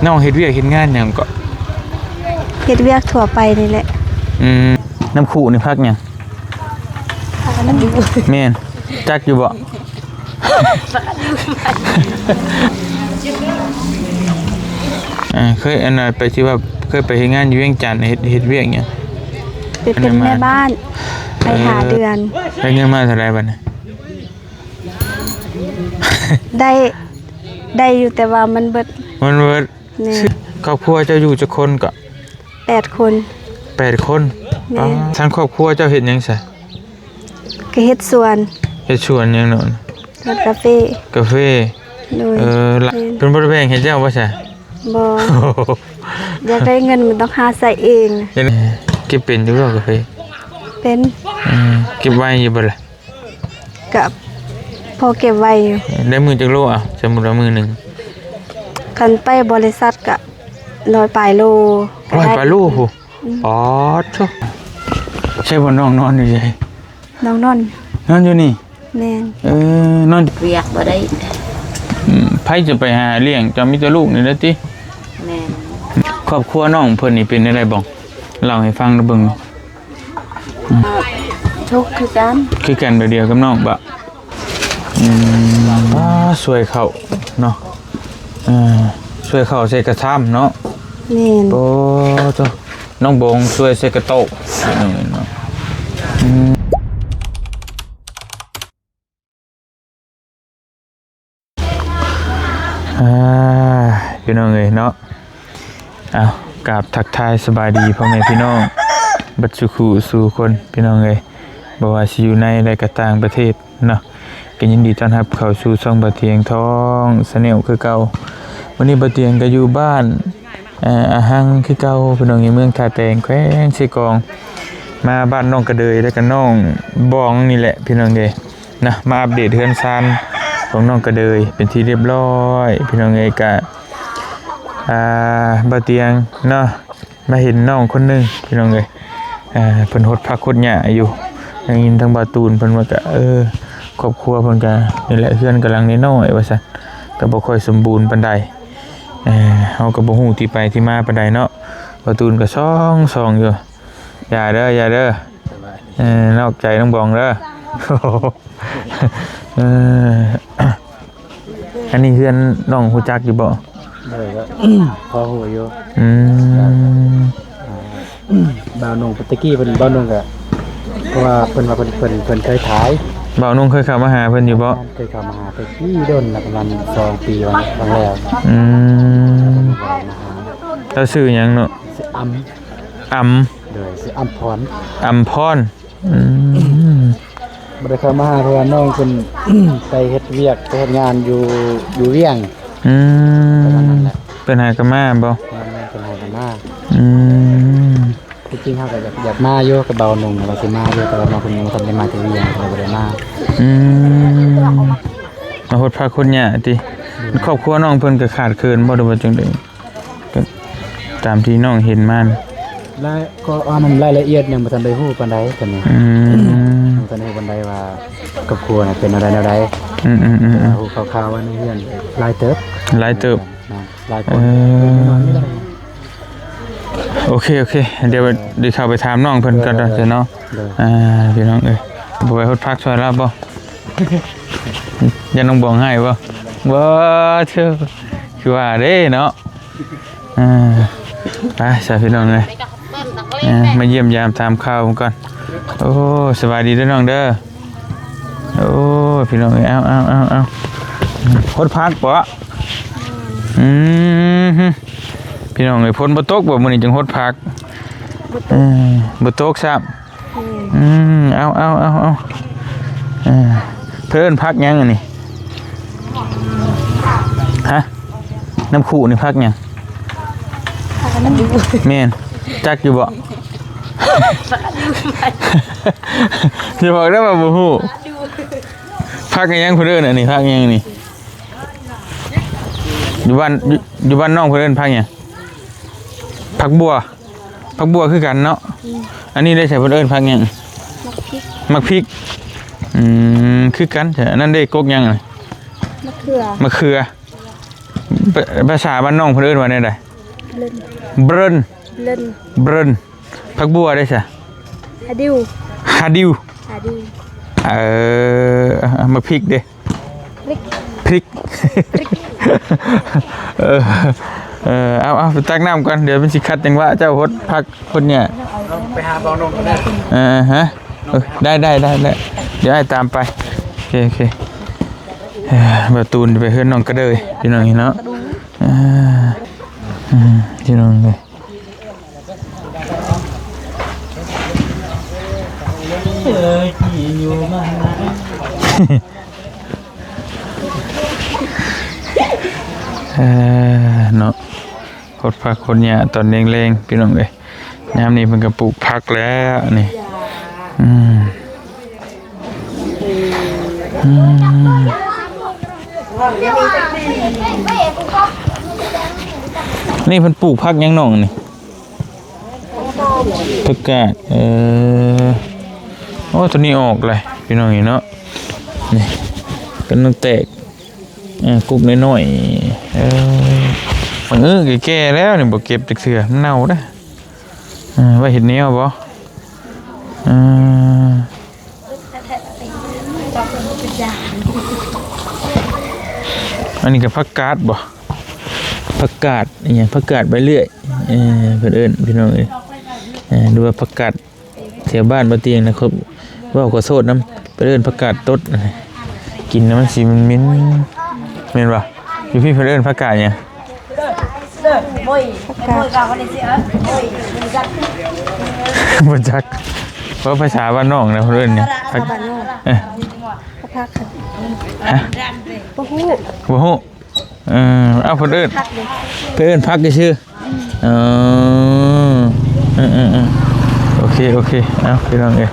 ນ້ອງເຮັດວຽກເຮັດງານຫຍັງເກາະ? ເຮັດວຽກທົ່ວໄປນີ້ແຫຼະ. ອືມ ນ້ຳຄຸນີ້ຜັກຫຍັງ? ແມ່ນ ຈັກຢູ່ບໍ່? ອ່າ ເຄີຍ ອັນນ່າ ໄປທີ່ວ່າເຄີຍໄປເຮັດງານຢູ່ວຽງຈັນ ເຮັດ ເຮັດວຽກຫຍັງ? ໄປເປັນແມ່ບ້ານ ໄປຫ້າເດືອນ. ເອີ ໄດ້ເງິນມາເທົ່າໃດບັດນີ້? ໄດ້ ໄດ້ຢູ່ ແຕ່ວ່າມັນເບິດ. ມັນເບິດ. ແມ່ນ. ຄອບຄົວເຈົ້າຢູ່ຈັກຄົນເກາະ? ແປດຄົນ. ແປດຄົນ. ແມ່ນ. ປາດ ທາງຄອບຄົວເຈົ້າເຮັດຫຍັງຊະ? ກໍເຮັດສວນ. ເຮັດສວນຫຍັງເນາະ? ສວນກາເຟ. ກາເຟ. ໂດຍ. ເອີ ລະ ແມ່ນ. ເພິ່ນບໍ່ໄດ້ແບ່ງໃຫ້ເຈົ້າບໍ່ຊະ? ບໍ່. ຢາກໄດ້ເງິນມັນຕ້ອງຫາໃຊ້ເອງ. ເຮັດ ເກັບເປັນຢູ່ບໍ່ກາເຟ? ເປັນ. ອືມ ເກັບໄວຢູ່ບໍ່ລະ? ກະພໍເກັບໄວ້ຢູ່. ໄດ້ມື້ຈັກໂລ? ເອົາ ສົມມຸດວ່າມື້ໜຶ່ງ ຄັນໄປບໍລິສັດກະຮ້ອຍປາຍໂລ. ຮ້ອຍປາຍໂລພຸ້ນ. ອືມ. ປາດໂທ້ ໃຊ່ບໍ່ ນ້ອງນອນຢູ່ໃສ? ນ້ອງນອນ ນອນຢູ່ນີ້. ແມ່ນ. ເອີ ນອນ ວຽກບໍ່ໄດ້. ອືມ ໃຜຈະໄປຫາລ້ຽງ ເຈົ້າມີແຕ່ລູກນີ້ແຫຼະຕິ? ແມ່ນ. ຄອບຄົວນ້ອງເພິ່ນນີ້ເປັນແນວໃດບ້າງ? ເລົ່າໃຫ້ຟັງເບິ່ງ. ທຸກຄືກັນ. ຄືກັນແບບດຽວກັບນ້ອງບໍ? ອືມ ອ່າ ຊ່ວຍເຂົ້າເນາະ. ເອີ ຊ່ວຍເຂົ້າໃສ່ກະຊາມເນາະ. ແມ່ນ. ໂອ້ ໂທ້ ນ້ອງບົງຊ່ວຍໃສ່ກະໂຕະ. ເອີ ເນາະ. ອືມ. ອ່າ ພີ່ນ້ອງເອີຍເນາະ, ເອົາ ກາບທັກທາຍສະບາຍດີພໍ່ແມ່ພີ່ນ້ອງເບິດສູ່ຄູ່ສູ່ຄົນ ພີ່ນ້ອງເອີຍ, ບໍ່ວ່າຊິຢູ່ໃນ ແລະ ກະຕ່າງປະເທດເນາະ, ກໍຍິນດີຕ້ອນຮັບເຂົ້າສູ່ຊ່ອງບ່າວຕຽງທອງ Channel ຄືເກົ່າ. ມື້ນີ້ບ່າວຕຽງກໍຢູ່ບ້ານ ເອີ ອາຫັງຄືເກົ່າ ພີ່ນ້ອງເອີຍ, ເມືອງທ່າແຕງ ແຂວງເຊກອງ, ມາບ້ານນ້ອງກະເດີຍ ແລະ ກະນ້ອງບອງນີ້ແຫຼະ ພີ່ນ້ອງເອີຍ. ນະ ມາອັບເດດເຮືອນຊານຂອງນ້ອງກະເດີຍເປັນທີ່ຮຽບຮ້ອຍ ພີ່ນ້ອງເອີຍ. ກະ ອ່າ ບ່າວຕຽງເນາະ ມາເຫັນນ້ອງຄົນໜຶ່ງ ພີ່ນ້ອງເອີຍ, ອ່າ ເພິ່ນຫົດຜັກຫົດຫຍ້າຢູ່. ໄດ້ຍິນທາງບ່າວຕູນເພິ່ນວ່າກະ ເອີ ຄອບຄົວເພິ່ນກະນີ້ແຫຼະ ເຮືອນກຳລັງນ້ອຍໆ ວ່າຊັ້ນ, ກະບໍ່ຄ່ອຍສົມບູນປານໃດ. ເອີ ເຮົາກໍບໍ່ຮູ້ທີ່ໄປທີ່ມາປານໃດເນາະ, ບ່າວຕູນກໍສ່ອງໆຢູ່. ຢ່າເດີ ຢ່າເດີ ເອີ ນອກໃຈນ້ອງບອງເດີ. ເອີ ອັນນີ້ເຮືອນນ້ອງຮູ້ຈັກຢູ່ບໍ່? ໂດຍ ກໍພໍຮູ້ຢູ່. ອືມ ອ່າ ບ່າວໜຸ່ງ ແຕ່ກີ້ເພິ່ນ ບ່າວໜຸ່ງກໍ ເພາະວ່າເພິ່ນວ່າເພິ່ນ ເພິ່ນ ເພິ່ນເຄີຍຖ່າຍ. ບ່າວໜຸ່ງເຄີຍເຂົ້າມາຫາເພິ່ນຢູ່ບໍ່? ເຄີຍເຂົ້າມາຫາແຕ່ກີ້ດົນແລ້ວ ປະມານສອງປີ ຫວ່າງແລ້ວ. ອືມ ມາຫາ. ລາວຊື່ຫຍັງເນາະ? ຊື່ອຳ. ອຳ. ໂດຍ ຊື່ອຳພອນ. ອຳພອນ. ອືມ ບໍ່ໄດ້ເຂົ້າມາຫາ ເພາະວ່ານ້ອງເພິ່ນໄປເຮັດວຽກ ໄປເຮັດງານຢູ່ ຢູ່ວຽງ. ອືມ ປະມານນັ້ນແຫຼະ. ເພິ່ນຫາກໍມາບໍ່? ແມ່ນໆ ເພິ່ນຫາກໍມາ. ອືມ ທີ່ຈິງເຮົາກໍຢາກ ຢາກມາຢູ່ ກັບບ່າວໜຸ່ງ ວ່າຊິມາຢູ່ ແຕ່ວ່ານ້ອງເພິ່ນຍັງບໍ່ທັນໄດ້ມາທີ່ວຽງ ກໍເລີຍບໍ່ໄດ້ມາ. ອືມ ມາຫົດຜັກຫົດຫຍ້າຕິ? ອືມ ຄອບຄົວນ້ອງເພິ່ນກໍຂາດເຂີນບໍ່ ຫຼືວ່າຈັ່ງໃດ? ກໍຕາມທີ່ນ້ອງເຫັນມາ. ລາຍ ກໍອັນນັ້ນລາຍລະອຽດຍັງບໍ່ທັນໄດ້ຮູ້ປານໃດຕອນນີ້. ອືມ ຍັງບໍ່ທັນໄດ້ຮູ້ປານໃດວ່າຄອບຄົວນະເປັນແນວໃດແນວໃດ. ອືມໆໆ ຮູ້ຄ່າວໆວ່າໃນເຮືອນຫຼາຍເຕີບ. ຫຼາຍເຕີບ. ຫຼາຍຄົນ. ເອີ ໂອເຄ ໂອເຄ ດຽວ ດຽວເຂົ້າໄປຖາມນ້ອງເພິ່ນກ່ອນເນາະ. ໂດຍ ໂດຍ ໂດຍ. ອ່າ ພີ່ນ້ອງເອີຍ ບໍ່ໄປຫົດຜັກຊ່ວຍລາວບໍ່? ຢ້ານນ້ອງບອງໃຫ້ບໍ່? ບໍ່ ເທື່ອ ຄືວ່າເດ້ເນາະ. ອ່າ ໄປຊະພີ່ນ້ອງເອີຍ ເອີ ມາຢ້ຽມຢາມຖາມຂ່າວເພິ່ນກ່ອນ. ໂອ້ ສະບາຍດີເດີນ້ອງເດີ. ໂອ້ ພີ່ນ້ອງເອີຍ ເອົາໆໆໆ ຫົດຜັກບໍ? ອືມ ພີ່ນ້ອງເອີຍ ຝົນບໍ່ຕົກບໍ? ມື້ນີ້ຈຶ່ງຫົດຜັກ. ບໍ່ຕົກ. ເອີ ບໍ່ຕົກຊ້ຳ. ອືມ ອືມ ເອົາ ເອົາ ເອົາ ເອົາ ເອີ ເພິ່ນເອີ້ນຜັກຫຍັງອັນນີ້? ຮະ? ນ້ຳຄຸນີ້ຜັກຫຍັງ? ແມ່ນ ຈັກຢູ່ບໍ່? ຢ່າບອກເດີວ່າບໍ່ຮູ້. ຜັກຫຍັງເພິ່ນເອີ້ນອັນນີ້? ຜັກຫຍັງນີ້? ຢູ່ບ້ານ ຢູ່ ຢູ່ບ້ານນ້ອງເພິ່ນເອີ້ນຜັກຫຍັງ? ຜັກບົ່ວ. ຜັກບົ່ວຄືກັນເນາະ. ອືມ ອັນນີ້ໄດ້ໃສ ເພິ່ນເອີ້ນຜັກຫຍັງ? ໝາກພິກ. ໝາກພິກ. ອືມ ຄືກັນ. ອັນນັ້ນເດ້ ກົກຫຍັງ? ມະເຂືອ. ມະເຂືອ. ພາ ພາສາບ້ານນ້ອງເພິ່ນເອີ້ນວ່າແນວໃດ? ເບຣິນ ເບຣິນ ເບຣິນ ເບຣິນ. ຜັກບົວເດ້ຊະ? ຮາດິວ ຮາດິວ ຮາດິວ. ເອີ ໝາກພິກເດ້? ພຣິກ ພຣິກ ພຣິກ. ເອີ ເອີ ເອົາ ເອົາ ໄປຕັກນ້ຳກ່ອນ ດຽວມັນຊິຂັດຈັງຫວະເຈົ້າຫົດຜັກຫົດຫຍ້າ. ໄປຫາເບົານົງກ່ອນເດີ. ເອີ ຮະ ເອີ ໄດ້ ໄດ້ ໄດ້ ໄດ້ ດຽວອ້າຍຕາມໄປ. ໂອເຄ ໂອເຄ. ເອີ ບ່າວຕູນໄປເຮືອນນ້ອງກະເດີຍ ພີ່ນ້ອງເອີຍເນາະ. ເອີ ອືມ ພີ່ນ້ອງເອີຍ. ເອີ ເນາະ ຫົດຜັກຫົດຫຍ້າຕອນແລງໆ ພີ່ນ້ອງເອີຍ. ຍາມນີ້ເພິ່ນກໍປູກຜັກແລ້ວນີ້. ອືມ ອືມ ນີ້ເພິ່ນປູກຜັກຫຍັງນ້ອງນີ້? ຜັກກາດ ເອີ ໂອ້ ໂຕນີ້ອອກເລີຍ ພີ່ນ້ອງເອີຍເນາະ. ນີ້ກຳລັງແຕກ ເອີ ກົກນ້ອຍໆ. ເອີ ບັງເອີແກ່ແລ້ວນີ້ ບໍ່ເກັບຈັກເທື່ອ ມັນເນົ່າເດ້. ເອີ ໄວ້ເຮັດແນວບໍ່? ເອີ ອັນນີ້ກໍຜັກກາດບໍ່? ຜັກກາດອີ່ຫຍັງ? ຜັກກາດໃບເລື່ອຍ ເອີ ເພິ່ນເອີ້ນ ພີ່ນ້ອງເອີຍ. ເອີ ຫຼືວ່າຜັກກາດ ແຖວບ້ານບໍ່ຕຽງນະ ເວົ້າຂໍໂທດນຳ ເພິ່ນເອີ້ນຜັກກາດຕົດ. ກິນແລ້ວມັນຊິເໝັນໆ ແມ່ນບໍ່? ຢູ່ພີ້ເພິ່ນເອີ້ນຜັກກາດຫຍັງ? ຜັກກາດ ບໍ່ຈັກ ເວົ້າພາສາບ້ານນອກນະ ເພິ່ນເອີ້ນຫຍັງ? ຜັກ ເອີ ຜັກ ຮະ? ບໍ່ຮູ້ ບໍ່ຮູ້. ເອີ ເອົາ ເພິ່ນເອີ້ນ ເພິ່ນເອີ້ນຜັກຊື່ໆ. ເອີ ເອີໆໆ ໂອເຄ ໂອເຄ. ເອົາ ພີ່ນ້ອງເອີຍ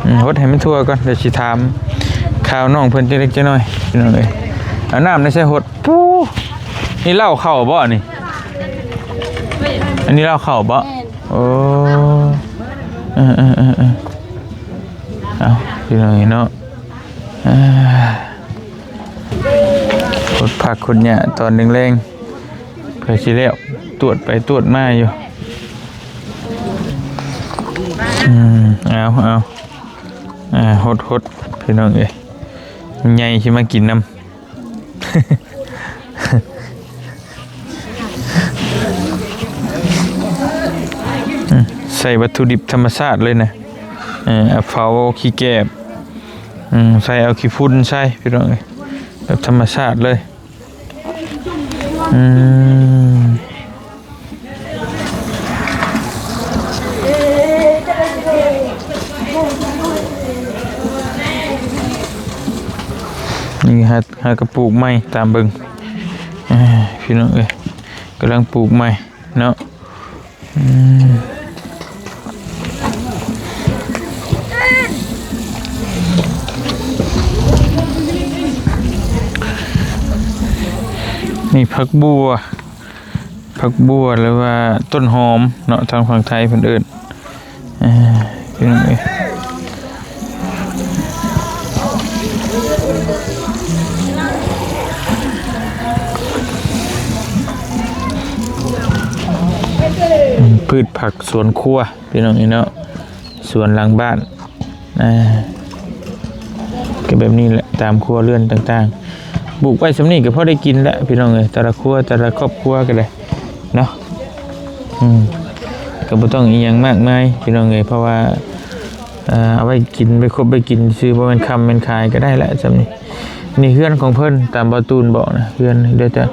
ອືມ ຫົດໃຫ້ມັນທົ່ວກ່ອນ ດຽວຊິຖາມຂ່າວນ້ອງເພິ່ນຈັກເລັກຈັກນ້ອຍ ພີ່ນ້ອງເອີຍ. ເອົານ້ຳໃນໃສ່ຫົດ ປູ້ ນີ້ເລົ້າເຂົ້າບໍ່ນີ້? ອັນນີ້ເລົ້າເຂົ້າບໍ່? ແມ່ນ ໂອ້ ເອີໆໆໆ. ເອົາ ພີ່ນ້ອງເອີຍເນາະ ເອີ ຂຸດຜັກຂຸດຫຍ້າຕອນແລງໆ ເພື່ອຊິແລ້ວ ຕວດໄປຕວດມາຢູ່. ອືມ ເອົາ ເອົາ ອ່າ ຫົດໆ ພີ່ນ້ອງເອີຍ ມັນໃຫຍ່ຊິມາກິນນຳ. ອືມ ໃສ່ວັດຖຸດິບທຳມະຊາດເລີຍນະ ເອີ ເອົາເຜົາຂີ້ແກບ ອືມ ໃສ່ເອົາຂີ້ຝຸ່ນໃສ່ ພີ່ນ້ອງເອີຍ ແບບທຳມະຊາດເລີຍ. ອືມ ນີ້ຫາ ຫາກະປູກໃໝ່ຕາມເບິ່ງ ເອີ ພີ່ນ້ອງເອີຍ ກຳລັງປູກໃໝ່ເນາະ. ອືມ ນີ້ຜັກບົ່ວ ຜັກບົ່ວ ຫຼືວ່າຕົ້ນຫອມເນາະ ທາງຝັ່ງໄທເພິ່ນເອີ້ນ ເອີ ພີ່ນ້ອງເອີຍ ອືມ ພືດຜັກສວນຄົວ ພີ່ນ້ອງເອີຍເນາະ ສວນຫຼັງບ້ານ ອ່າ ກໍແບບນີ້ແຫຼະ ຕາມຄົວເຮືອນຕ່າງໆ ປູກໄວ້ສ່ຳນີ້ກໍພໍໄດ້ກິນແຫຼະ ພີ່ນ້ອງເອີຍ ແຕ່ລະຄົວ ແຕ່ລະຄອບຄົວກໍໄດ້ເນາະ. ອືມ ກໍບໍ່ຕ້ອງອີ່ຫຍັງມາກມາຍ ພີ່ນ້ອງເອີຍ ເພາະວ່າ ເອີ ເອົາໄວ້ກິນ ໄວ້ຄົບໄວ້ກິນຊື່ ບໍ່ແມ່ນຄ້ຳແມ່ນຂາຍກໍໄດ້ແຫຼະສ່ຳນີ້. ນີ້ເຮືອນຂອງເພິ່ນ ຕາມບ່າວຕູນບອກນະ ເຮືອນ ດຽວຈະ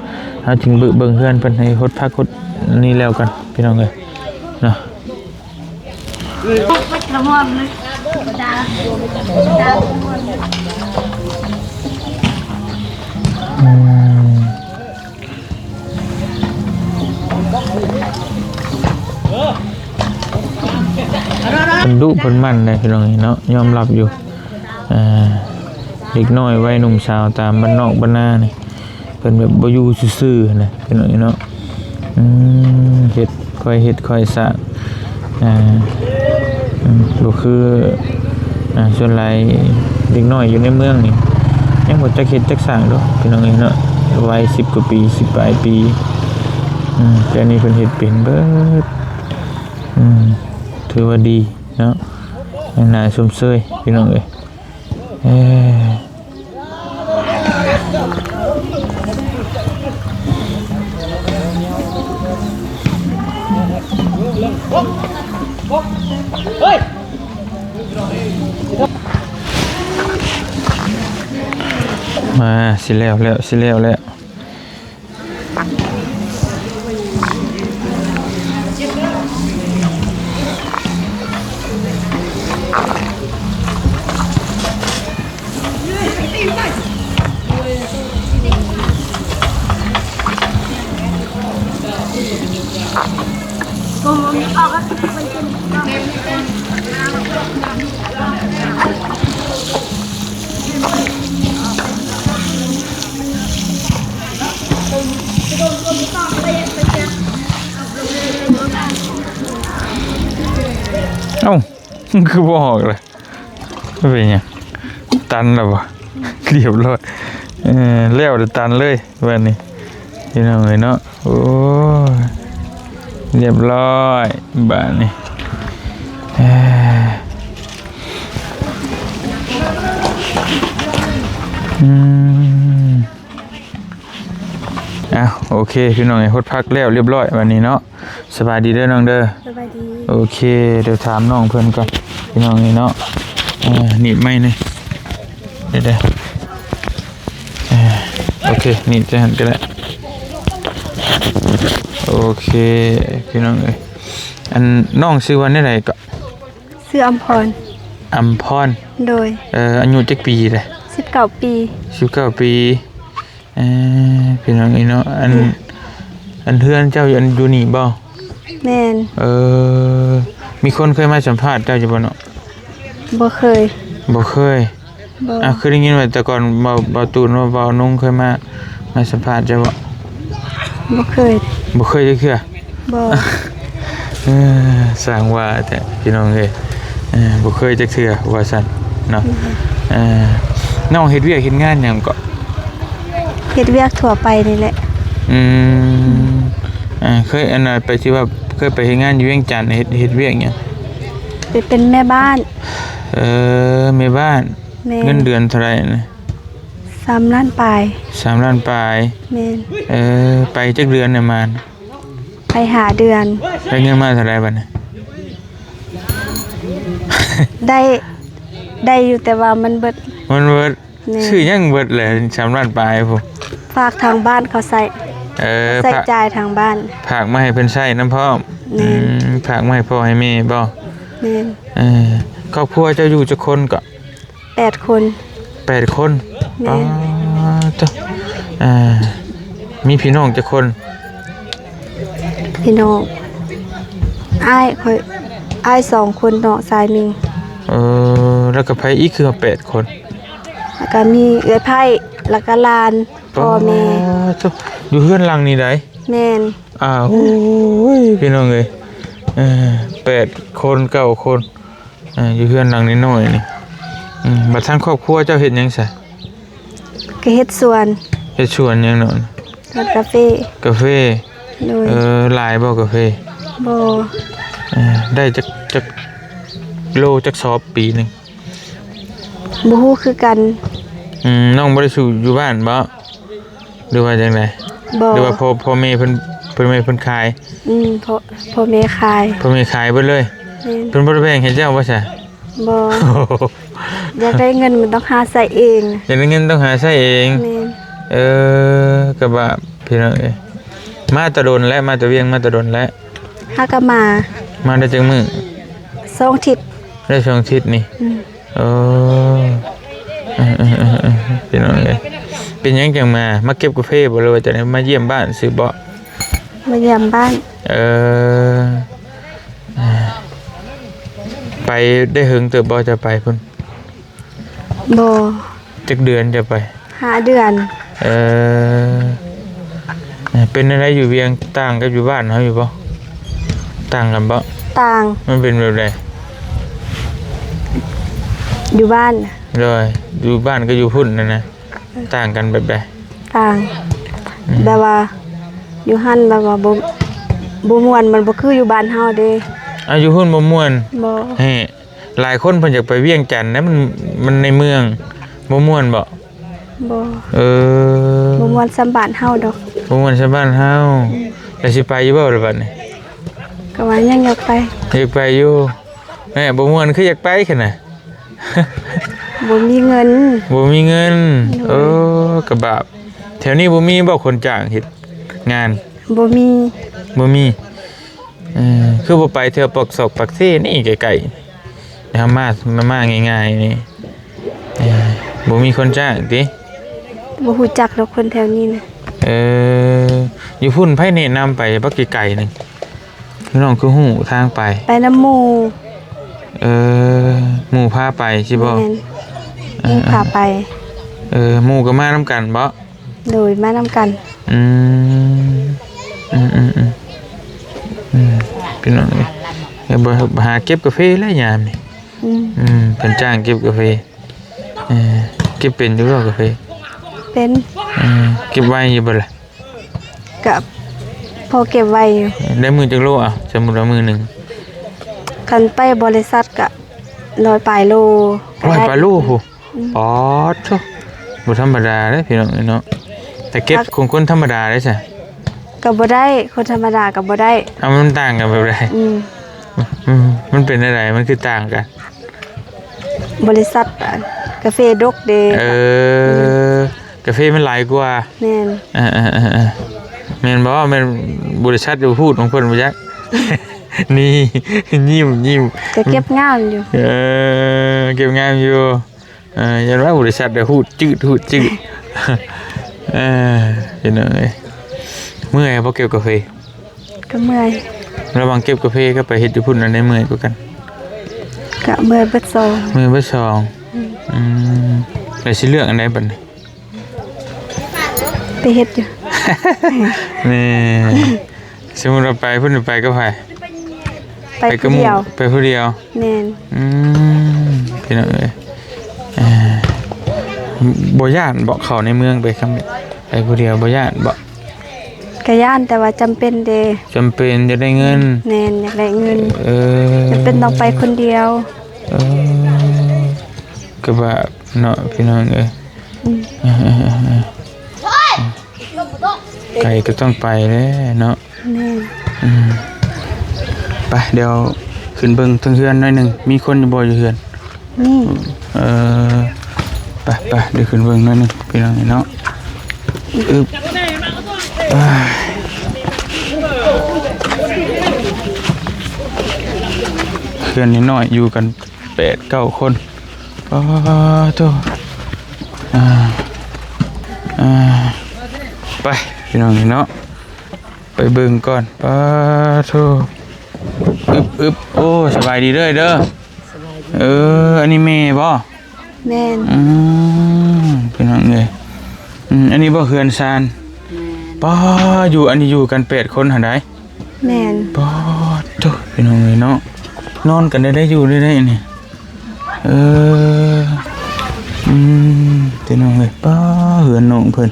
ເຮົາຈຶ່ງເບິ່ງເຮືອນເພິ່ນ ໃຫ້ຫົດຜັກຫົດນີ້ແລ້ວກ່ອນ ພີ່ນ້ອງເອີຍເນາະ. ອືມ ເພິ່ນດຸເພິ່ນໝັ່ນເດ້ ພີ່ນ້ອງເນາະ ຍອມຮັບຢູ່ ອ່າ ເດັກນ້ອຍໄວໜຸ່ມສາວຕາມບ້ານນອກບ້ານນານີ້ ເພິ່ນແບບບໍ່ຢູ່ຊື່ໆ ນະ ພີ່ນ້ອງເນາະ. ອືມ ເຮັດ ຄ່ອຍເຮັດຄ່ອຍສ້າງ ອ່າ ອືມ ບໍ່ຄື ອ່າ ສ່ວນຫຼາຍເດັກນ້ອຍຢູ່ໃນເມືອງນີ້ ຍັງບໍ່ຈັກເຮັດຈັກສ້າງດອກ ພີ່ນ້ອງເອີຍເນາະ. ໄວສິບກວ່າປີ ສິບປາຍປີ ອືມ ແຕ່ນີ້ເພິ່ນເຮັດເປັນເບິດ ອືມ ຖືວ່າດີເນາະ ໜ້າຊົມເຊີຍພີ່ນ້ອງເອີຍ. ເອີ ມາ ຊິແລ້ວແລ້ວ ຊິແລ້ວແລ້ວ. ເອົ້າ ຄືບໍ່ອອກລະ ເປັນຫຍັງ ຕັນແລ້ວບໍ່? ຮຽບຮ້ອຍ ເອີ ແລ້ວແຕ່ຕັນເລີຍບາດນີ້ ພີ່ນ້ອງເອີຍເນາະ. ໂອ້ຍ ຮຽບຮ້ອຍບາດນີ້ ເອີ ອືມ. ອ້າວ ໂອເຄ ພີ່ນ້ອງເອີຍ ຫົດຜັກແລ້ວຮຽບຮ້ອຍບາດນີ້ເນາະ. ສະບາຍດີເດີນ້ອງເດີ. ສະບາຍດີ. ໂອເຄ ດຽວຖາມນ້ອງເພິ່ນກ່ອນ ພີ່ນ້ອງເອີຍເນາະ. ເອີ ໜີບໄມ້ແດ່ ເດີໆ ເອີ ໂອເຄ ໜີບຈັ່ງຊັ້ນກໍໄດ້. ໂອເຄ ພີ່ນ້ອງເອີຍ ອັນ ນ້ອງຊື່ວ່າແນວໃດເກາະ? ຊື່ອຳພອນ. ອຳພອນ. ໂດຍ. ເອີ ອາຍຸຈັກປີແລ້ວ? ສິບເກົ້າປີ. ສິບເກົ້າປີ. ເອີ ພີ່ນ້ອງເອີຍເນາະ ອັນ ອັນເຮືອນເຈົ້າຢູ່ ອັນ ຢູ່ນີ້ບໍ່? ແມ່ນ. ເອີ ມີຄົນເຄີຍມາສຳພາດເຈົ້າຢູ່ບໍ່ເນາະ? ບໍ່ເຄີຍ. ບໍ່ເຄີຍ. ບໍ່. ອ້າວ ຄືໄດ້ຍິນວ່າແຕ່ກ່ອນເບົາ ເບົາຕູນວ່າເບົານຸ່ງເຄີຍມາ ມາສຳພາດເຈົ້າບໍ່? ບໍ່ເຄີຍ. ບໍ່ເຄີຍຈັກເທື່ອ? ບໍ່. ເອີ ຊ່າງວ່າແທ້ພີ່ນ້ອງເອີຍ ເອີ ບໍ່ເຄີຍຈັກເທື່ອວ່າຊັ້ນເນາະ. ອືມ ເອີ ນ້ອງເຮັດວຽກເຮັດງານຫຍັງເກາະ? ເຮັດວຽກທົ່ວໄປນີ້ແຫຼະ. ອືມ ເອີ ເຄີຍ ອັນ ໄປທີ່ວ່າເຄີຍໄປເຮັດງານຢູ່ວຽງຈັນ ເຮັດ ເຮັດວຽກຫຍັງ? ໄປເປັນແມ່ບ້ານ. ເອີ ແມ່ບ້ານ. ແມ່ນ. ເງິນເດືອນເທົ່າໃດນະ? ສາມລ້ານປາຍ. ສາມລ້ານປາຍ. ແມ່ນ. ເອີ ໄປຈັກເດືອນນະມານະ? ໄປຫ້າເດືອນ. ໄດ້ເງິນມາເທົ່າໃດບາດນີ້? ໄດ້ ໄດ້ຢູ່ ແຕ່ວ່າມັນເບິດ. ມັນເບິດ. ແມ່ນ. ຊື້ຫຍັງເບິດແຫຼະ ສາມລ້ານປາຍພຸ້ນ? ຝາກທາງບ້ານເຂົາໃຊ້. ເອີ ໃຊ້ຈ່າຍທາງບ້ານ. ຝາກມາໃຫ້ເພິ່ນໃຊ້ນຳພ້ອມ. ແມ່ນ. ອືມ ຝາກມາໃຫ້ພໍ່ໃຫ້ແມ່ບໍ່? ແມ່ນ. ເອີ ຄອບຄົວເຈົ້າຢູ່ຈັກຄົນເກາະ? ແປດຄົນ. ແປດຄົນ. ແມ່ນ. ປາດໂທ້ ອ່າ ມີພີ່ນ້ອງຈັກຄົນ? ພີ່ນ້ອງ ອ້າຍຂ້ອຍ ອ້າຍສອງຄົນ ນ້ອງຊາຍໜຶ່ງ. ເອີ ແລ້ວກໍໃຜອີກ ຄືວ່າແປດຄົນ? ແລ້ວກໍມີເອື້ອຍໃພ້ ແລ້ວກໍຫຼານ ພໍ່ແມ່. ປາດໂທ້ ຢູ່ເຮືອນຫຼັງນີ້ໃດ? ແມ່ນ. ອ້າວ ໂອ້ຍ ພີ່ນ້ອງເອີຍ ເອີ ແປດຄົນ ເກົ້າຄົນ ເອີ ຢູ່ເຮືອນຫຼັງນ້ອຍໆນີ້. ອືມ ບັດທາງຄອບຄົວເຈົ້າເຮັດຫຍັງຊະ? ກໍເຮັດສວນ. ເຮັດສວນຫຍັງເນາະ? ສວນກາເຟ. ກາເຟ. ໂດຍ. ເອີ ຫຼາຍບໍ່ກາເຟ? ບໍ່. ເອີ ໄດ້ຈັກ ຈັກໂລ ຈັກສອບປີໜຶ່ງ? ບໍ່ຮູ້ຄືກັນ. ອືມ ນ້ອງບໍ່ໄດ້ສູ່ຢູ່ບ້ານບໍ່? ຫຼືວ່າຈັ່ງໃດ? ບໍ່. ຫຼືວ່າພໍ່ ພໍ່ແມ່ເພິ່ນ ພໍ່ແມ່ເພິ່ນຂາຍ? ອືມ ພໍ່ ພໍ່ແມ່ຂາຍ. ພໍ່ແມ່ຂາຍເບິດເລີຍ? ແມ່ນ. ເພິ່ນບໍ່ໄດ້ແບ່ງໃຫ້ເຈົ້າບໍ່ຊະ? ບໍ່. ຢາກໄດ້ເງິນມັນຕ້ອງຫາໃຊ້ເອງ. ຢາກໄດ້ເງິນຕ້ອງຫາໃຊ້ເອງ. ແມ່ນ. ເອີ ກໍວ່າ ພີ່ນ້ອງເອີຍ ມາແຕ່ດົນແລ້ວ ມາແຕ່ວຽງ ມາແຕ່ດົນແລ້ວ? ຫາກໍມາ. ມາໄດ້ຈັກມື້? ສອງທິດ. ໄດ້ສອງທິດນີ້? ອືມ. ເອີ ເອີໆໆໆ ພີ່ນ້ອງເອີຍ ເປັນຫຍັງຈັ່ງມາ? ມາເກັບກາເຟບໍ່ ຫຼືວ່າຈັ່ງໃດ? ມາຢ້ຽມບ້ານຊື່ບໍ່? ມາຢ້ຽມບ້ານ. ເອີ ໄປໄດ້ເຫິງເຕີບບໍ່ ເຈົ້າໄປພຸ້ນ? ບໍ່. ຈັກເດືອນເຈົ້າໄປ? ຫ້າເດືອນ. ເອີ ເປັນແນວໃດຢູ່ວຽງ ຕ່າງກັບຢູ່ບ້ານເຮົາຢູ່ບໍ່? ຕ່າງກັນບໍ່? ຕ່າງ. ມັນເປັນແບບໃດ? ຢູ່ບ້ານ. ໂດຍ ຢູ່ບ້ານກັບຢູ່ພຸ້ນນັ້ນນະ ຕ່າງກັນແບບໃດ? ຕ່າງ. ອືມ ແບບວ່າຢູ່ຫັ້ນແບບວ່າບໍ່ ບໍ່ມ່ວນ ມັນບໍ່ຄືຢູ່ບ້ານເຮົາເດ້. ອາ ຢູ່ພຸ້ນບໍ່ມ່ວນ? ບໍ່. ແຮະ ຫຼາຍຄົນເພິ່ນຢາກໄປວຽງຈັນນະ ມັນ ມັນໃນເມືອງ ບໍ່ມ່ວນບໍ? ບໍ່. ເອີ ບໍ່ມ່ວນສ່ຳບ້ານເຮົາດອກ. ບໍ່ມ່ວນສ່ຳບ້ານເຮົາ. ອືມ ແລ້ວຊິໄປຢູ່ບໍ່ລະບັດນີ້? ກໍວ່າຍັງຢາກໄປ. ຢາກໄປຢູ່. ແໝ່ ບໍ່ມ່ວນຄືຢາກໄປຊັ້ນນະ? ບໍ່ມີເງິນ. ບໍ່ມີເງິນ. ໂດຍ. ເອີ ກະບາບ. ແຖວນີ້ບໍ່ມີບໍ່ຄົນຈ້າງເຮັດງານ? ບໍ່ມີ. ບໍ່ມີ. ເອີ ຄືບໍ່ໄປແຖວປາກຊອກປາກເຊນີ້ໃກ້ໆ ເຮົາມາ ມາ ມາງ່າຍໆນີ້. ເອີ ບໍ່ມີຄົນຈ້າງຕິ? ບໍ່ຮູ້ຈັກດອກຄົນແຖວນີ້ນະ. ເອີ ຢູ່ພຸ້ນໃຜແນະນຳໄປ ບັກໄກໆໜຶ່ງ? ນ້ອງຄືຮູ້ທາງໄປ? ໄປນຳໝູ່. ເອີ ໝູ່ພາໄປຊິບໍ? ແມ່ນ. ເອີ ໝູ່ພາໄປ. ເອີ ໝູ່ກໍມານຳກັນບໍ? ໂດຍ ມານຳກັນ. ອືມ ອືມໆໆ ອືມ ພີ່ນ້ອງເອີຍ ເອີ ບໍ່ ຫາເກັບກາເຟແລ້ວຍາມນີ້. ອືມ ອືມ ເພິ່ນຈ້າງເກັບກາເຟ. ເອີ ເກັບເປັນຢູ່ບໍ່ກາເຟ? ເປັນ. ເອີ ເກັບໄວຢູ່ບໍ່ລະ? ກະພໍເກັບໄວຢູ່. ໄດ້ມື້ຈັກໂລ? ເອົາ ສົມມຸດວ່າມື້ໜຶ່ງ ຄັນໄປບໍລິສັດກະຮ້ອຍປາຍໂລ. ຮ້ອຍປາຍໂລພຸ້ນ. ອືມ ປາດໂທ້ ບໍ່ທຳມະດາເດ້ພີ່ນ້ອງເອີຍເນາະ. ແຕ່ເກັບຂອງຄົນທຳມະດາເດ້ຊະ? ກໍບໍ່ໄດ້ ຄົນທຳມະດາກໍບໍ່ໄດ້. ເອົາ ມັນຕ່າງກັນແບບໃດ? ອືມ ອືມ ມັນເປັນແນວໃດ ມັນຄືຕ່າງກັນ? ບໍລິສັດກາເຟດົກເດ້. ເອີ ອືມ ກາເຟມັນຫຼາຍກວ່າ. ແມ່ນ. ເອີໆໆໆ ແມ່ນບໍ່? ແມ່ນບໍລິສັດຢູ່ພູດຂອງເພິ່ນບໍ່ຈັກ. ນີ້ ຍິ້ມໆ ກໍເກັບງາມຢູ່. ເອີ ເກັບງາມຢູ່. ເອີ ຢ້ານວ່າບໍລິສັດເດ ຮູດຈືດ ຮູດຈືດ. ເອີ ພີ່ນ້ອງເອີຍ ເມື່ອຍບໍ່ເກັບກາເຟ? ກໍເມື່ອຍ. ລະຫວ່າງເກັບກາເຟກັບໄປເຮັດຢູ່ພຸ້ນ ອັນໃດເມື່ອຍກວ່າກັນ? ກໍເມື່ອຍເບິດສອງ. ເມື່ອຍເບິດສອງ. ອືມ ອືມ ແລ້ວຊິເລືອກອັນໃດບັດນີ້? ໄປເຮັດຢູ່. ແມ່ ສົມມຸດວ່າໄປພຸ້ນ ໄປກັບໃຜ? ໄປ ໄປກັບໝູ່ ຜູ້ດຽວ. ໄປຜູ້ດຽວ. ແມ່ນ. ອືມ ພີ່ນ້ອງເອີຍ ເອີ ບໍ່ຢ້ານບໍ ເຂົ້າໃນເມືອງໄປ ຄັນໄປຜູ້ດຽວບໍ່ຢ້ານບໍ? ກະຢ້ານ ແຕ່ວ່າຈຳເປັນເດ້. ຈຳເປັນ ຢາກໄດ້ເງິນ. ແມ່ນ ຢາກໄດ້ເງິນ. ເອີ ຈຳເປັນຕ້ອງໄປຄົນດຽວ. ເອີ ກໍວ່າເນາະ ພີ່ນ້ອງເອີຍ. ອືມ ເອີໆໆ ໄປກໍຕ້ອງໄປແຫຼະເນາະ. ແມ່ນ. ອືມ ໄປ ດຽວຂຶ້ນເບິ່ງເທິງເຮືອນໜ້ອຍໜຶ່ງ ມີຄົນຢູ່ບໍ່ຢູ່ເຮືອນ? ນີ້ ເອີ ໄປໆ ດຽວຂຶ້ນເບິ່ງໜ້ອຍໜຶ່ງ ພີ່ນ້ອງເນາະ. ອຶບ ເຮືອນນ້ອຍໆ ຢູ່ກັນແປດເກົ້າຄົນ. ປາໂທ້ ອ່າ ອ່າ ໄປ ພີ່ນ້ອງເນາະ ໄປເບິ່ງກ່ອນ. ປາໂທ້ ອຶບໆ ໂອ້ ສະບາຍດີເດີ້ ເດີ້. ສະບາຍດີ. ເອີ ອັນນີ້ແມ່ບໍ່? ແມ່ນ. ອືມ ພີ່ນ້ອງເອີຍ ອືມ ອັນນີ້ບໍ່ເຮືອນຊານ? ແມ່ນ. ປາ ຢູ່ ອັນນີ້ຢູ່ກັນແປດຄົນຫັ້ນໃດ? ແມ່ນ. ປາໂທ້ ພີ່ນ້ອງເອີຍເນາະ ນອນກັນໄດ້ ໄດ້ຢູ່ໄດ້ ໄດ້ນີ້. ເອີ ອືມ ພີ່ນ້ອງເອີຍ ປາ ເຮືອນນ້ອງເພິ່ນ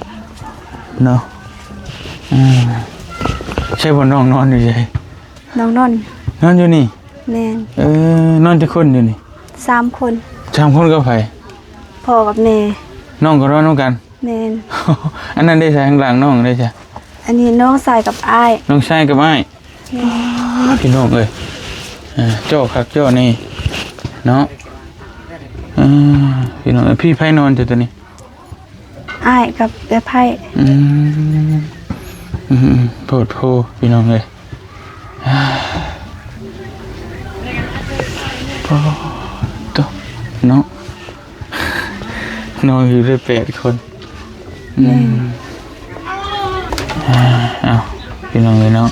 ເນາະ. ອືມ ໃຊ່ບໍ່ ນ້ອງນອນຢູ່ໃສ? ນ້ອງນອນ ນອນຢູ່ນີ້? ແມ່ນ. ເອີ ນອນຈັກຄົນຢູ່ນີ້? ສາມຄົນ. ສາມຄົນກັບໃຜ? ພໍ່ກັບແມ່. ນ້ອງກໍນອນນຳກັນ? ແມ່ນ. ອັນນັ້ນເດ້ຊະ ຂ້າງຫຼັງນ້ອງເດ້ຊະ? ອັນນີ້ນ້ອງຊາຍກັບອ້າຍ. ນ້ອງຊາຍກັບອ້າຍ. ແມ່ນ. ພີ່ນ້ອງເອີຍ ເອີ ເຈາະຄັກເຈາະແນ່ເນາະ. ເອີ ພີ່ນ້ອງເອີຍ ພີ່ໃຜນອນຢູ່ຕົວນີ້? ອ້າຍກັບເອື້ອຍໃພ້. ອືມ ອືມ ໂພດໂພ ພີ່ນ້ອງເອີຍ. ປາໂທ້ ເນາະ ນອນຢູ່ໄດ້ແປດຄົນ. ອືມ ແມ່ນ. ອ່າ ເອົາ ພີ່ນ້ອງເອີຍເນາະ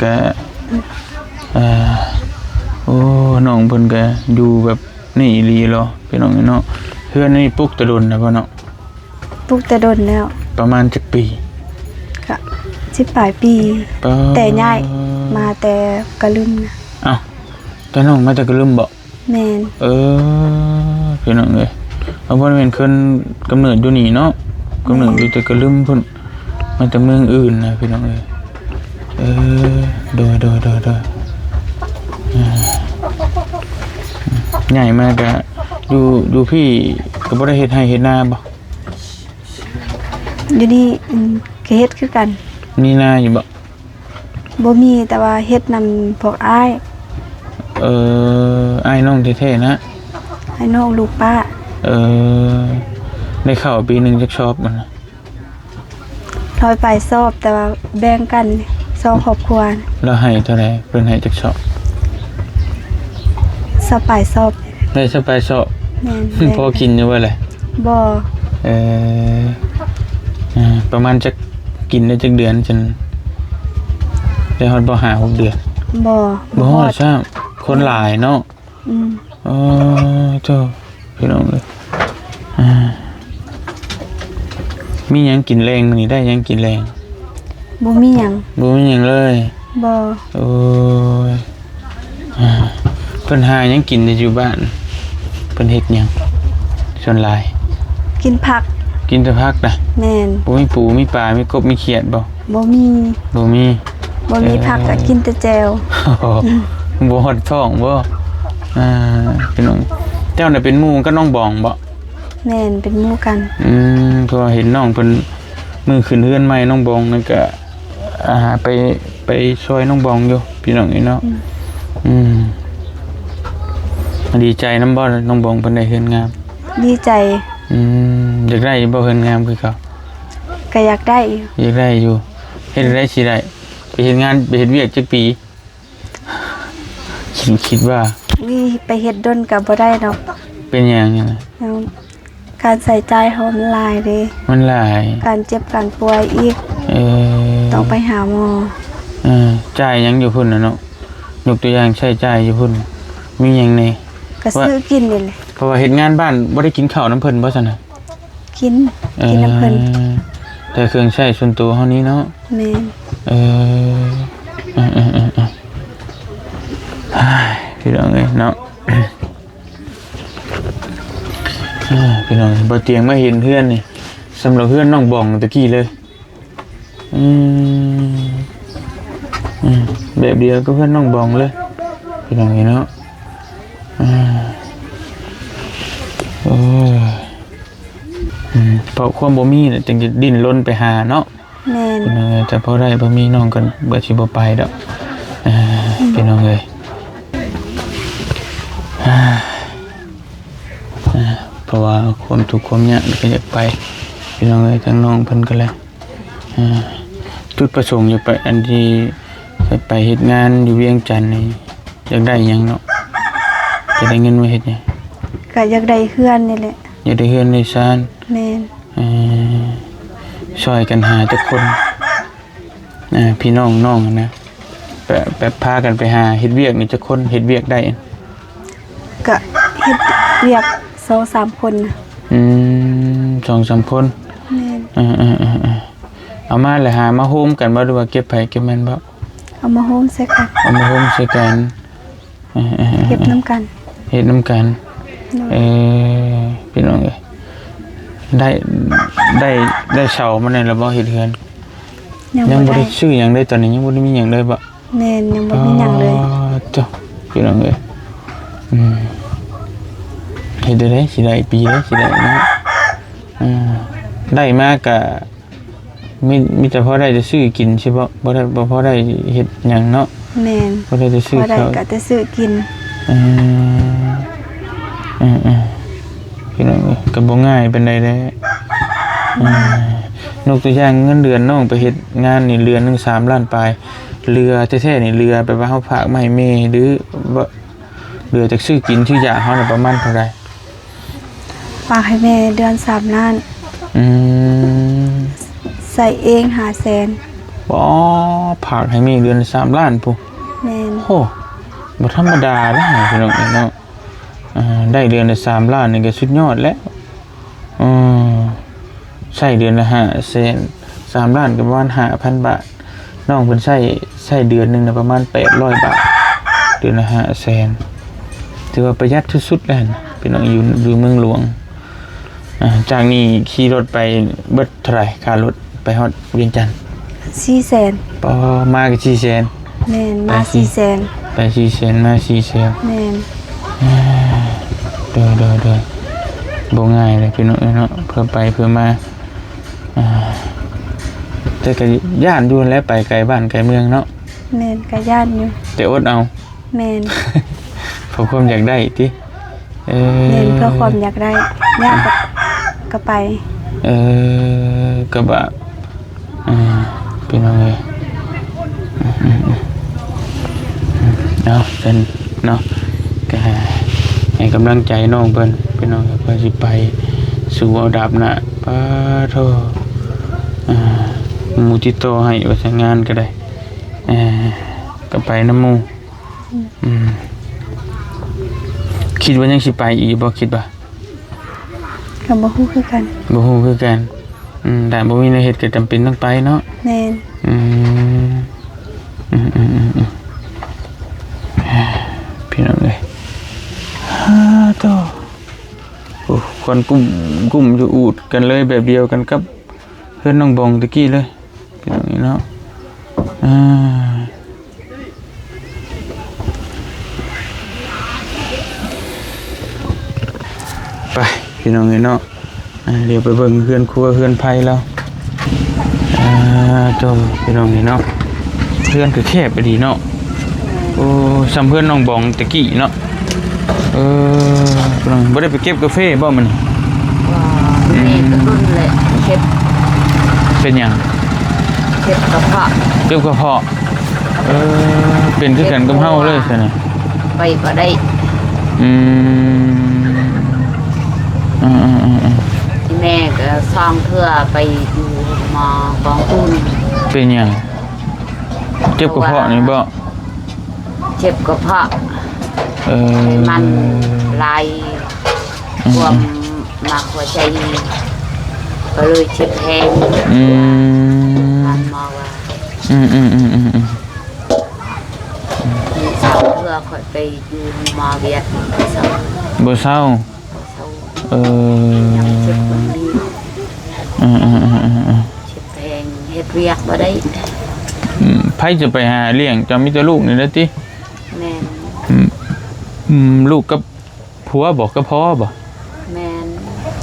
ກະ ເອີ ໂອ້ ນ້ອງເພິ່ນກະຢູ່ແບບນີ້ອີ່ຫຼີເນາະ ພີ່ນ້ອງເອີຍເນາະ. ເຮືອນນີ້ປຸກແຕ່ດົນແລ້ວບໍ່ເນາະ? ປຸກແຕ່ດົນແລ້ວ. ປະມານຈັກປີ? ກະສິບປາຍປີ. ປາ ແຕ່ຍ້າຍມາແຕ່ກະລຶມນະ. ອ້າວ ແຕ່ນ້ອງມາແຕ່ກະລຶມບໍ? ແມ່ນ. ເອີ ພີ່ນ້ອງເອີຍ ເອົາ ບໍ່ແມ່ນເພິ່ນກຳເນີດຢູ່ນີ້ເນາະ? ກຳເນີດຢູ່ແຕ່ກະລຶມພຸ້ນ. ມາແຕ່ເມືອງອື່ນນະພີ່ນ້ອງເອີຍ. ເອີ ໂດຍ ໂດຍ ໂດຍ ໂດຍ. ອ່າ ໃຫຍ່ມາກະຢູ່ ຢູ່ພີ້ກະບໍ່ໄດ້ເຮັດໄຮ່ເຮັດນາບໍ່? ຢູ່ນີ້ ອືມ ກະເຮັດຄືກັນ. ມີນາຢູ່ບໍ່? ບໍ່ມີ ແຕ່ວ່າເຮັດນຳພວກອ້າຍ. ເອີ ອ້າຍນ້ອງແທ້ໆນະ? ອ້າຍນ້ອງລູກປ້າ. ເອີ ໄດ້ເຂົ້າປີໜຶ່ງຈັກຊອບມັນນະ? ຮ້ອຍປາຍຊອບ ແຕ່ວ່າແບ່ງກັນສອງຄອບຄົວ. ລາວໃຫ້ເທົ່າໃດ? ເພິ່ນໃຫ້ຈັກຊອບ? ຊາວປາຍຊອບ. ໄດ້ຊາວປາຍຊອບ. ແມ່ນ ແບ່ງກັນ. ພໍກິນຢູ່ບໍ່ລະ? ບໍ່. ເອີ ອ່າ ປະມານຈັກ ກິນໄດ້ຈັກເດືອນຈັ່ງ ໄດ້ຮອດບໍ່ ຫ້າຫົກເດືອນ? ບໍ່ ບໍ່ຮອດ ບໍ່ຮອດຊ້ຳ. ຄົນຫຼາຍເນາະ. ອືມ. ເອີ ໂທ້ ພີ່ນ້ອງເອີຍ. ອ່າ ມີຫຍັງກິນແລງມື້ນີ້? ໄດ້ຫຍັງກິນແລງ? ບໍ່ມີຫຍັງ. ບໍ່ມີຫຍັງເລີຍ? ບໍ່. ໂອ້ຍ ອ່າ ເພິ່ນຫາຫຍັງກິນແຕ່ຢູ່ບ້ານ? ເພິ່ນເຮັດຫຍັງສ່ວນຫຼາຍ? ກິນຜັກ. ກິນແຕ່ຜັກນະ? ແມ່ນ. ບໍ່ມີປູມີປາ ມີກົບມີຂຽດບໍ່? ບໍ່ມີ. ບໍ່ມີ. ບໍ່ມີ ເອີ ຜັກກະກິນແຕ່ແຈ່ວ. ບໍ່ຮອດທ້ອງບໍ່? ອ່າ ພີ່ນ້ອງ ເຈົ້ານະເປັນໝູ່ກັບນ້ອງບອງບໍ່? ແມ່ນ ເປັນໝູ່ກັນ. ອືມ ເພາະວ່າເຫັນນ້ອງເພິ່ນ ມື້ຂຶ້ນເຮືອນໃໝ່ ນ້ອງບອງນັ້ນກະ ອ່າ ໄປ ໄປຊ່ອຍນ້ອງບອງຢູ່ ພີ່ນ້ອງເອີຍເນາະ. ອືມ ອືມ ດີໃຈນຳບໍ່ ນ້ອງບອງເພິ່ນໄດ້ເຮືອນງາມ? ດີໃຈ. ອືມ ຢາກໄດ້ຢູ່ບໍ່ເຮືອນງາມຄືເກົ່າ? ກະຢາກໄດ້ຢູ່. ຢາກໄດ້ຢູ່. ເຮັດໃດຊິໄດ້? ໄປເຮັດງານ ໄປເຮັດວຽກຈັກປີ? ຄິດ ຄິດວ່າ ອຸ້ຍ ໄປເຮັດດົນກະບໍ່ໄດ້ດອກ. ເປັນຫຍັງຫັ້ນນະ? ແລ້ວການໃຊ້ຈ່າຍເຮົາມັນຫຼາຍເດ້. ມັນຫຼາຍ. ການເຈັບການປ່ວຍອີກ. ເອີ ຕ້ອງໄປຫາໝໍ. ເອີ ຈ່າຍຫຍັງຢູ່ພຸ້ນນະເນາະ? ຍົກຕົວຢ່າງໃຊ້ຈ່າຍຢູ່ພຸ້ນ ມີຫຍັງແດ່? ກະຊື້ກິນນີ້ແຫຼະ. ເພາະວ່າເຮັດງານບ້ານບໍ່ໄດ້ກິນເຂົ້ານຳເພິ່ນບໍ່ຊັ້ນນະ? ກິນ ເອີ ກິນນຳເພິ່ນ. ແຕ່ເຄື່ອງໃຊ້ສ່ວນໂຕເຮົານີ້ເນາະ. ແມ່ນ. ເອີ ເອີ ເອີ ເອີ ເອີ ພີ່ນ້ອງເອີຍເນາະ. ເອີ ພີ່ນ້ອງ ບໍ່ຕຽງມາເຫັນເຮືອນນີ້ ສ່ຳລາວເຮືອນນ້ອງບອງຕະກີ້ເລີຍ. ອືມ ອືມ ແບບດຽວກັບເຮືອນນ້ອງບອງເລີຍ ພີ່ນ້ອງເອີຍເນາະ. ອ່າ ໂອ້ຍ ອືມ ເພາະຄວາມບໍ່ມີແຫຼະ ຈຶ່ງຈະດີ້ນລົນໄປຫາເນາະ. ແມ່ນ. ພີ່ນ້ອງເອີຍ ແຕ່ພໍໄດ້ພໍມີ ນ້ອງກໍບໍ່ຊິບໍ່ໄປດອກ. ອ່າ ອືມ ພີ່ນ້ອງເອີຍ ອ່າ ອ່າ ເພາະວ່າຄວາມທຸກຄວາມຍາກກໍຢາກໄປ ພີ່ນ້ອງເອີຍ. ທາງນ້ອງເພິ່ນກໍແລ້ວ ອ່າ ຈຸດປະສົງຢາກໄປ ອັນທີ່ໄປເຮັດງານຢູ່ວຽງຈັນນີ້ ຢາກໄດ້ຫຍັງເນາະ? ຈະໄດ້ເງິນມາເຮັດຫຍັງ? ກະຢາກໄດ້ເຮືອນນີ້ແຫຼະ. ຢາກໄດ້ເຮືອນໄດ້ຊານ. ແມ່ນ. ເອີ ຊ່ອຍກັນຫາຈັກຄົນ? ອ່າ ພີ່ນ້ອງນ້ອງນະ ແບບ ແບບພາກັນໄປຫາເຮັດວຽກນີ້ຈັກຄົນ ເຮັດວຽກໄດ້? ກະເຮັດວຽກສອງສາມຄົນນະ. ອືມ ສອງສາມຄົນ. ແມ່ນ. ເອີ ເອີ ເອີ ເອີ ເອົາມາແລ້ວຫາມາໂຮມກັນບໍ່ ຫຼືວ່າເກັບໃຜເກັບມັນບໍ່? ເອົາມາໂຮມໃສ່ກັນ. ເອົາມາໂຮມໃສ່ກັນ. ເອີ ເອີ ເອີ ເກັບນຳກັນ ເຮັດນຳກັນ. ໂດຍ. ເອີ ພີ່ນ້ອງເອີຍ ໄດ້ ໄດ້ ໄດ້ເຊົ່າມາແນ່ແລ້ວບໍ່ ເຮັດເຮືອນ? ຍັງ ຍັງບໍ່ໄດ້ ບໍ່ໄດ້ຊື້ຫຍັງເລີຍ ຕອນນີ້ຍັງບໍ່ໄດ້ມີຫຍັງເລີຍບໍ່? ແມ່ນ ຍັງບໍ່ມີຫຍັງເລີຍ. ອໍ ໂທ້ ພີ່ນ້ອງເອີຍ ອືມ ເຮັດໄດ້ ຊິໄດ້ປີໃດ ຊິໄດ້ເນາະ. ອ່າ ໄດ້ມາກະ ມີ ມີແຕ່ພໍໄດ້ແຕ່ຊື້ກິນຊິບໍ່ ບໍ່ໄດ້ ບໍ່ພໍໄດ້ເຮັດຫຍັງເນາະ. ແມ່ນ. ພໍໄດ້ແຕ່ຊື້ ພໍໄດ້ ເຂົ້າ ກໍແຕ່ຊື້ກິນ. ເອີ ເອີ ເອີ ພີ່ນ້ອງເອີຍ ກໍບໍ່ງ່າຍປານໃດແຫຼະ. ແມ່ນ. ເອີ ຍົກຕົວຢ່າງເງິນເດືອນນ້ອງໄປເຮັດງານນີ້ ເດືອນໜຶ່ງສາມລ້ານປາຍ ເຫຼືອແທ້ໆນີ້ ເຫຼືອແບບວ່າເຮົາຝາກມາໃຫ້ແມ່ ຫຼືວ່າ ເຫຼືອຈາກຊື້ກິນຊື້ຢາເຮົານະປະມານເທົ່າໃດ? ຝາກໃຫ້ແມ່ເດືອນສາມລ້ານ. ອືມ ໃຊ້ເອງຫ້າແສນ. ອໍ ຝາກໃຫ້ແມ່ເດືອນສາມລ້ານພຸ້ນ. ແມ່ນ. ໂອ້ ບໍ່ທຳມະດາເດ້ພີ່ນ້ອງເອີຍເນາະ. ອ່າ ໄດ້ເດືອນລະສາມລ້ານນີ້ກໍສຸດຍອດແລ້ວ. ເອີ ໃຊ້ເດືອນລະຫ້າແສນ ສາມລ້ານກໍປະມານຫ້າພັນບາດ. ນ້ອງເພິ່ນໃຊ້ ໃຊ້ເດືອນໜຶ່ງນະປະມານແປດຮ້ອຍບາດ ເດືອນລະຫ້າແສນ ຖືວ່າປະຢັດສຸດໆແລ້ວຫັ້ນ ພີ່ນ້ອງ ຢູ່ ຢູ່ເມືອງຫຼວງ. ອ່າ ຈາກນີ້ຂີ່ລົດໄປເບິດເທົ່າໃດຄ່າລົດ? ໄປຮອດວຽງຈັນ? ສີ່ແສນ. ປາ ມາກໍສີ່ແສນ. ແມ່ນ ມາສີ່ແສນ. ໄປສີ່ແສນ ມາສີ່ແສນ. ແມ່ນ. ເອີ ໂດຍ ໂດຍ ໂດຍ. ບໍ່ງ່າຍເລີຍພີ່ນ້ອງເອີຍເນາະ ເພື່ອໄປເພື່ອມາ. ອ່າ ແຕ່ກໍຢ້ານຢູ່ແຫຼະ ໄປໄກບ້ານໄກເມືອງເນາະ. ແມ່ນ ກໍຢ້ານຢູ່ ແຕ່ອົດເອົາ. ແມ່ນ. ເພື່ອຄວາມຢາກໄດ້ຕິ? ເອີ ແມ່ນ ເພື່ອຄວາມຢາກໄດ້ ຢາກກໍ ກໍໄປ. ເອີ ກໍບາ ອ່າ ພີ່ນ້ອງເອີຍ ເອົາຊັ້ນເນາະ ກໍໃຫ້ກຳລັງໃຈນ້ອງເພິ່ນ ພີ່ນ້ອງເອີຍ ເພື່ອຊິໄປສູ່ເອົາດາບໜ້າ. ປາໂທ ອ່າ ໝູ່ຕິດຕໍ່ໃຫ້ວ່າຊັ້ນ ງານກໍໄດ້ ເອີ ກໍໄປນຳໝູ່. ອືມ ອືມ ຄິດວ່າຍັງຊິໄປອີກບໍ່? ຄິດວ່າ ກໍບໍ່ຮູ້ຄືກັນ. ບໍ່ຮູ້ຄືກັນ. ອືມ ຖ້າບໍ່ມີແນວເຮັດກໍຈຳເປັນຕ້ອງໄປເນາະ. ແມ່ນ. ອືມ ອືມ ອືມ ອືມ ອືມ ພີ່ນ້ອງເອີຍ ຮາໂຕ ໂອ້ ຄວັນກຸ້ມ ກຸ້ມຢູ່ ອູດກັນເລີຍ ແບບດຽວກັນກັບເຮືອນນ້ອງບອງຕະກີ້ເລີຍ ພີ່ນ້ອງເອີຍເນາະ. ອ່າ ໄປ ພີ່ນ້ອງເອີຍເນາະ ອ່າ ດຽວໄປເບິ່ງເຮືອນຄົວເຮືອນໄພລາວ. ອ່າ ໂຕ ພີ່ນ້ອງເອີຍເນາະ ເຮືອນກໍແຄບອີ່ຫຼີເນາະ. ໂອ້ ສ່ຳເຮືອນນ້ອງບອງແຕ່ກີ້ເນາະ. ເອີ ພີ່ນ້ອງ ບໍ່ໄດ້ໄປເກັບກາເຟບໍ່ມື້ນີ້? ວ່າ ອືມ ແມ່ກໍດົນແຫຼະເກັບ. ເປັນຫຍັງ? ເຈັບກະເພາະ. ເຈັບກະເພາະ. ເອີ ເປັນຄືກັນກັບເຮົາເລີຍຊັ້ນນະ. ໄປບໍ່ໄດ້. ອືມ ອືມໆໆໆ ແມ່ກໍສອງເທື່ອໄປຢູ່ໂຮງໝໍກອງຕູນ. ເປັນຫຍັງ? ເຈັບກະເພາະນີ້ບໍ່? ເຈັບກະເພາະ. ເອີ ໄຂມັນຫຼາຍ. ອືມ ຄວາມ ມາກຫົວໃຈ ກໍເລີຍເຈັບແຮງ. ອືມ ທ່ານໝໍວ່າ. ອືມໆໆໆໆ ສອງເທື່ອຂ້ອຍໄປຢູ່ໂຮງໝໍວຽດ ບໍ່ເຊົາ. ບໍ່ເຊົາ. ເອີ ຍັງເຈັບຄົນດຽວ. ອືມໆໆໆ ເຈັບແຮງ ເຮັດວຽກບໍ່ໄດ້. ອືມ ໃຜຈະໄປຫາລ້ຽງ ເຈົ້າມີແຕ່ລູກນີ້ແຫຼະຕິ? ແມ່ນ. ອືມ ອືມ ລູກກັບ ຜົວບໍ ກັບພໍ່ບໍ? ແມ່ນ.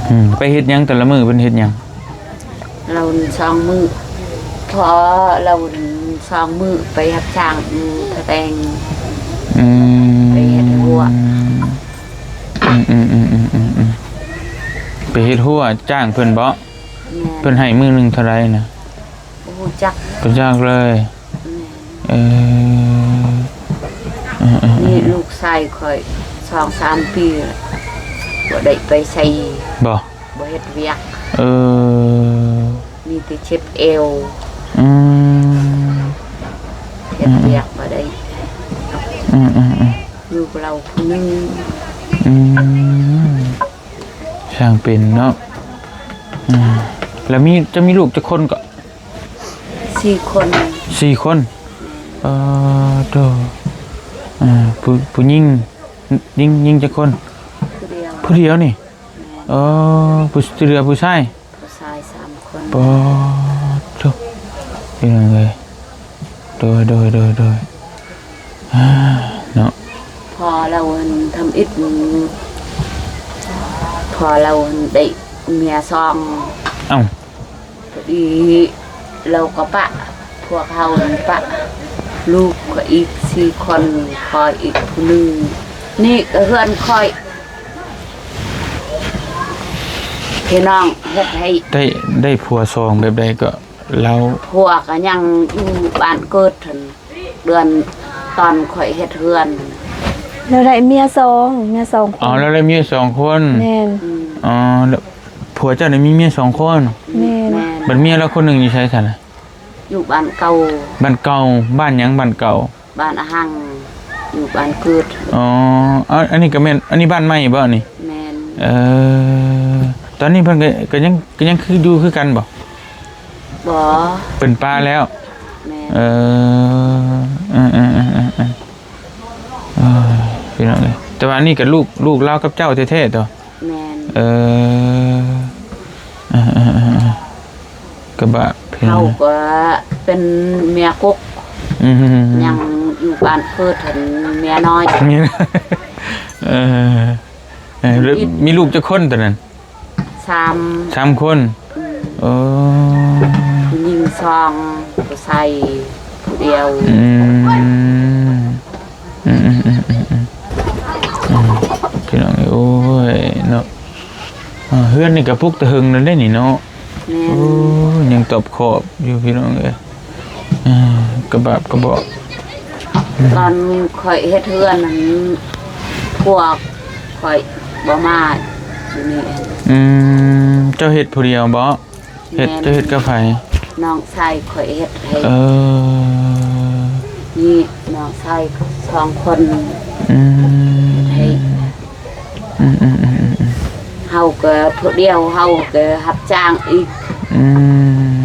ອືມ ໄປເຮັດຫຍັງແຕ່ລະມື້ ເພິ່ນເຮັດຫຍັງ? ລາວສອງມື້ ພໍ່ລາວສອງມື້ໄປຮັບຈ້າງຢູ່ທ່າແຕງ. ອືມ ໄປເຮັດຮົ້ວ. ອືມໆໆໆໆ ໄປເຮັດຮົ້ວຈ້າງເພິ່ນບໍ? ແມ່ນ. ເພິ່ນໃຫ້ມື້ໜຶ່ງເທົ່າໃດນະ? ບໍ່ຮູ້ຈັກ. ບໍ່ຈັກເລີຍ. ແມ່ນ. ເອີ ເອີໆໆໆ ນີ້ລູກຊາຍຂ້ອຍສອງສາມປີແລ້ວ ບໍ່ໄດ້ໄປໃສ. ບໍ່? ບໍ່ເຮັດວຽກ. ເອີ ມີແຕ່ເຈັບແອວ. ອືມ ເຮັດວຽກບໍ່ໄດ້. ອືມໆໆ ຢູ່ກັບລາວຜູ້ໜຶ່ງ. ອືມ ຊ່າງເປັນເນາະ. ອືມ ແລ້ວມີ ເຈົ້າມີລູກຈັກຄົນເກາະ? ສີ່ຄົນ. ສີ່ຄົນ. ເອີ ໂຕ ອ່າ ຜູ້ ຜູ້ຍິງ ຍິງ ຍິງຈັກຄົນ? ຜູ້ດຽວ. ຜູ້ດຽວນີ້? ແມ່ນ. ເອີ ຜູ້ ທີ່ເຫຼືອຜູ້ຊາຍ? ຜູ້ຊາຍສາມຄົນ. ປາດໂທ້ ພີ່ນ້ອງເອີຍ. ໂດຍ ໂດຍ ໂດຍ ໂດຍ ເນາະ. ພໍ່ລາວຫັ້ນທຳອິດ ພໍ່ລາວຫັ້ນໄດ້ເມຍສອງ. ເອົ້າ ພໍດີລາວກໍປະ ພວກເຮົານັ້ນປະ ລູກຂ້ອຍອີກສີ່ຄົນ ຂ້ອຍອີກຜູ້ໜຶ່ງ. ນີ້ກໍເຮືອນຂ້ອຍ ພີ່ນ້ອງເຮັດໃຫ້. ໄດ້ ໄດ້ຜົວສອງແບບໃດກໍລາວ? ຜົວກໍຍັງຢູ່ບ້ານເກີດຫັ້ນ ເດືອນ ຕອນຂ້ອຍເຮັດເຮືອນ. ລາວໄດ້ເມຍສອງ ເມຍສອງຄົນ. ອໍ ລາວໄດ້ເມຍສອງຄົນ. ແມ່ນ. ອືມ ອໍ ແລ້ວຜົວເຈົ້ານີ້ມີເມຍສອງຄົນ? ແມ່ນ. ແມ່ນ. ບັດເມຍລາວຄົນໜຶ່ງຢູ່ໃສຊັ້ນລະ? ຢູ່ບ້ານເກົ່າ. ບ້ານເກົ່າ. ບ້ານຫຍັງ? ບ້ານເກົ່າ. ບ້ານອາຫັງ ຢູ່ບ້ານເກີດ. ອໍ ເອົາ ອັນນີ້ກໍແມ່ນ ອັນນີ້ບ້ານໃໝ່ບໍ່ນີ້? ແມ່ນ. ເອີ ຕອນນີ້ເພິ່ນກໍ ກໍຍັງ ກໍຍັງຄືຢູ່ຄືກັນບໍ່? ບໍ່. ເພິ່ນປະແລ້ວ. ແມ່ນ. ເອີ ເອີໆໆໆ ເອີ ພີ່ນ້ອງເອີຍ ແຕ່ວ່າອັນນີ້ກໍລູກ ລູກລາວກັບເຈົ້າແທ້ໆ ຕົວະ? ແມ່ນ. ເອີ ເອີໆໆໆ ກໍບາດແຜ ເຮົາກໍເປັນເມຍກົກ ອືມ ຍັງຢູ່ບ້ານເກີດຫັ້ນເມຍນ້ອຍ ເອີ ເອີ ແລ້ວມີລູກຈັກຄົນຕອນນັ້ນ? ສາມ ສາມຄົນ ອືມ ໂອ້ ຜູ້ຍິງສອງ ຜູ້ຊາຍຜູ້ດຽວ ອືມ ອືມ ອືມ ອືມ ອືມ ອືມ ພີ່ນ້ອງເອີຍ ໂອ້ຍ ເນາະ ເຮືອນນີ້ກໍປຸກແຕ່ເຫິງແລ້ວເດ້ນີ້ເນາະ ແມ່ນ ໂອ້ ຍັງຕອບຂອບຢູ່ ພີ່ນ້ອງເອີຍ ເອີ ກະບາບກະເບາະ ຕອນຂ້ອຍເຮັດເຮືອນນັ້ນ ພວກຂ້ອຍບໍ່ມາຢູ່ນີ້ ອືມ ເຈົ້າເຮັດຜູ້ດຽວບໍ? ເຮັດ ແມ່ນ ເຈົ້າເຮັດກັບໃຜ? ນ້ອງຊາຍຂ້ອຍເຮັດໃຫ້ ເອີ ນີ້ນ້ອງຊາຍສອງຄົນ ອືມ ເຮັດໃຫ້ ອືມ ເຮົາກໍຜູ້ດຽວ ເຮົາກໍຮັບຈ້າງອີກ ອື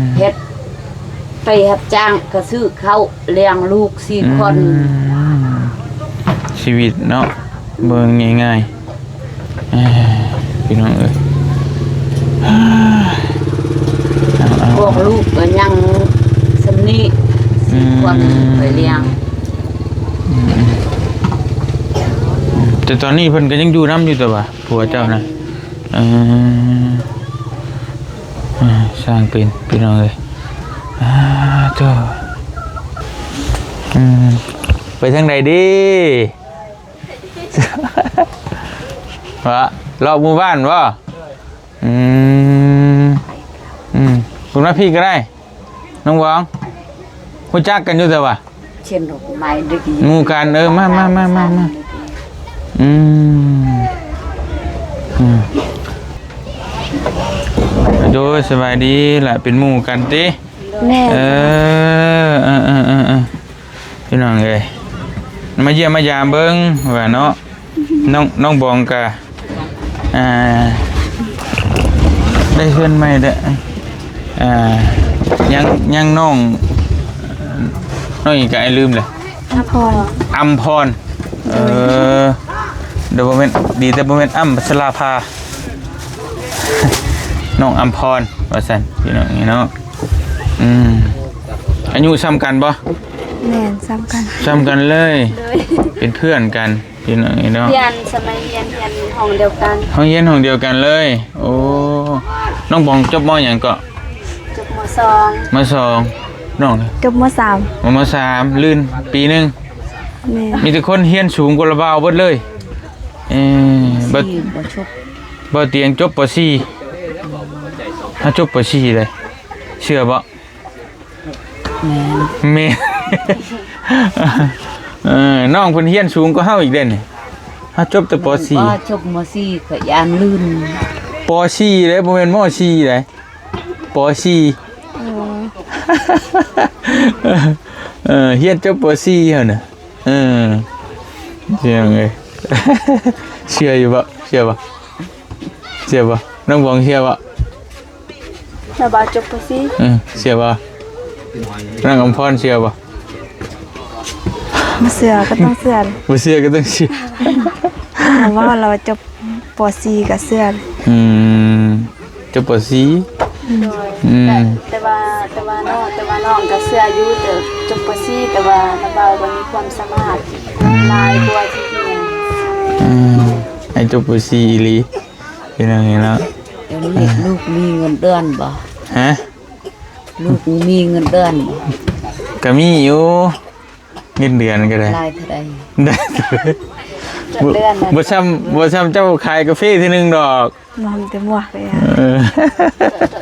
ມ ເຮັດ ໄປຮັບຈ້າງກໍຊື້ເຂົ້າລ້ຽງລູກສີ່ ອືມ ຄົນ ຊີວິດເນາະ ເບິ່ງງ່າຍໆ ເອີ ພີ່ນ້ອງເອີຍ ເອົາໆໆ ພວກລູກກໍຍັງສ່ຳນີ້ ອືມ ສີ່ຄົນໄປລ້ຽງ ອືມ ອືມ ແຕ່ຕອນນີ້ເພິ່ນກໍຍັງຢູ່ນຳຢູ່ ແຕ່ວ່າຜົວເຈົ້ານະ ເອີ ເອີ ຊ່າງເປັນ ພີ່ນ້ອງເອີຍ ອາ ໂທ້ ອືມ ໄປທາງໃດດີ? ວະ ເລາະໝູ່ບ້ານບໍ່? ອືມ ອືມ ຄຸນມາພີ້ກໍໄດ້ ນ້ອງບອງ ຮູ້ຈັກກັນຢູ່ແຕ່ວ່າ ໝູ່ກັນ ເອີ ມາ ມາ ມາ ມາ ອືມ ອືມ ໂດຍ ສະບາຍດີລະ ເປັນໝູ່ກັນຕິ? ແມ່ນ ເອີ ເອີ ເອີ ເອີ ເອີ ພີ່ນ້ອງເອີຍ ມາຢ້ຽມມາຢາມເບິ່ງວ່າເນາະ ນ້ອງ ນ້ອງບອງກະ ອ່າ ໄດ້ເຮືອນໃໝ່ແລ້ວ ອ່າ ຍັງ ຍັງນ້ອງ ນ້ອງອີ່ກະ ອ້າຍລືມແລ້ວ ອຳພອນ ອຳພອນ ເອີ ໂດຍ ບໍ່ແມ່ນ ດີແຕ່ບໍ່ແມ່ນ ອຳພັດສະລາພາ ນ້ອງອຳພອນ ວ່າຊັ້ນ ພີ່ນ້ອງເນາະ ອືມ ອາຍຸສ່ຳກັນບໍ່? ແມ່ນ ສ່ຳກັນ ສ່ຳກັນເລີຍ ໂດຍ ເປັນເພື່ອນກັນ ພີ່ນ້ອງເນາະ ຮຽນສະໄໝຮຽນ ຮຽນຫ້ອງດຽວກັນ ຫ້ອງຮຽນຫ້ອງດຽວກັນເລີຍ ໂອ້ ນ້ອງບອງຈົບ ມ.ຫຍັງເກາະ? ຈົບ ມ.ສອງ ມ.ສອງ ນ້ອງ ຈົບ ມ.ສາມ ມ.ສາມ ລື່ນປີໜຶ່ງ ແມ່ນ ມີແຕ່ຄົນຮຽນສູງກວ່າລະບ່າວເບິດເລີຍ ເອີ ບໍ່ ບໍ່ຈົບ ບໍ່ຕຽງຈົບ ປໍສີ່ ຫາຈົບ ປໍສີ່ເລີຍ ເຊື່ອບໍ່? ແມ່ນ ແມ່ນ ເອີ ນ້ອງເພິ່ນຮຽນສູງກວ່າເຮົາອີກເດ້ນີ້ ເຮົາຈົບແຕ່ ປໍສີ່ ບໍ່ ຈົບ ມ.ສີ່ ກໍຢ້ານລື່ນ ປໍສີ່ເດ້ ບໍ່ແມ່ນ ມໍສີ່ເດ້ ປໍສີ່ ໂອ້ ເອີ ຮຽນຈົບ ປໍສີ່ ເຮົານະ ເອີ ເຊື່ອເລີຍ ເຊື່ອຢູ່ບໍ່? ເຊື່ອບໍ່? ເຊື່ອບໍ່? ນ້ອງບອງເຊື່ອບໍ່? ລະບ່າວຈົບ ປໍສີ່ ເອີ ເຊື່ອບໍ່? ນາງອຳພອນເຊື່ອບໍ່? ບໍ່ເຊື່ອກໍຕ້ອງເຊື່ອ ບໍ່ເຊື່ອກໍຕ້ອງເຊື່ອ ລະເວົ້າລະວ່າຈົບ ປໍສີ່ ກໍເຊື່ອ ອືມ ຈົບ ປໍສີ່ ໂດຍ ອືມ ແຕ່ ແຕ່ວ່າ ແຕ່ວ່ານ້ອງ ແຕ່ວ່ານ້ອງກໍເຊື່ອຢູ່ ແຕ່ຈົບ ປໍສີ່ ແຕ່ວ່າລະເວົ້າບໍ່ມີຄວາມສາມາດ ອືມ ຫຼາຍກວ່າທີ່ຮຽນ ອືມ ໃຫ້ຈົບ ປໍສີ່ ອີ່ຫຼີ ເປັນຫຍັງນີ້ເນາະ ດຽວນີ້ ອ່າ ລູກມີເງິນເດືອນບໍ່? ຮະ? ລູກມີເງິນເດືອນບໍ່? ກໍມີຢູ່ ເງິນເດືອນກໍໄດ້ ຫຼາຍເທົ່າໃດ? ໄດ້ ເດືອນ ບໍ່ ບໍ່ຊ່ຳ ບໍ່ຊ່ຳເຈົ້າຂາຍກາເຟເທື່ອໜຶ່ງດອກ ນອນແຕ່ໝວກເລີຍ ເອີ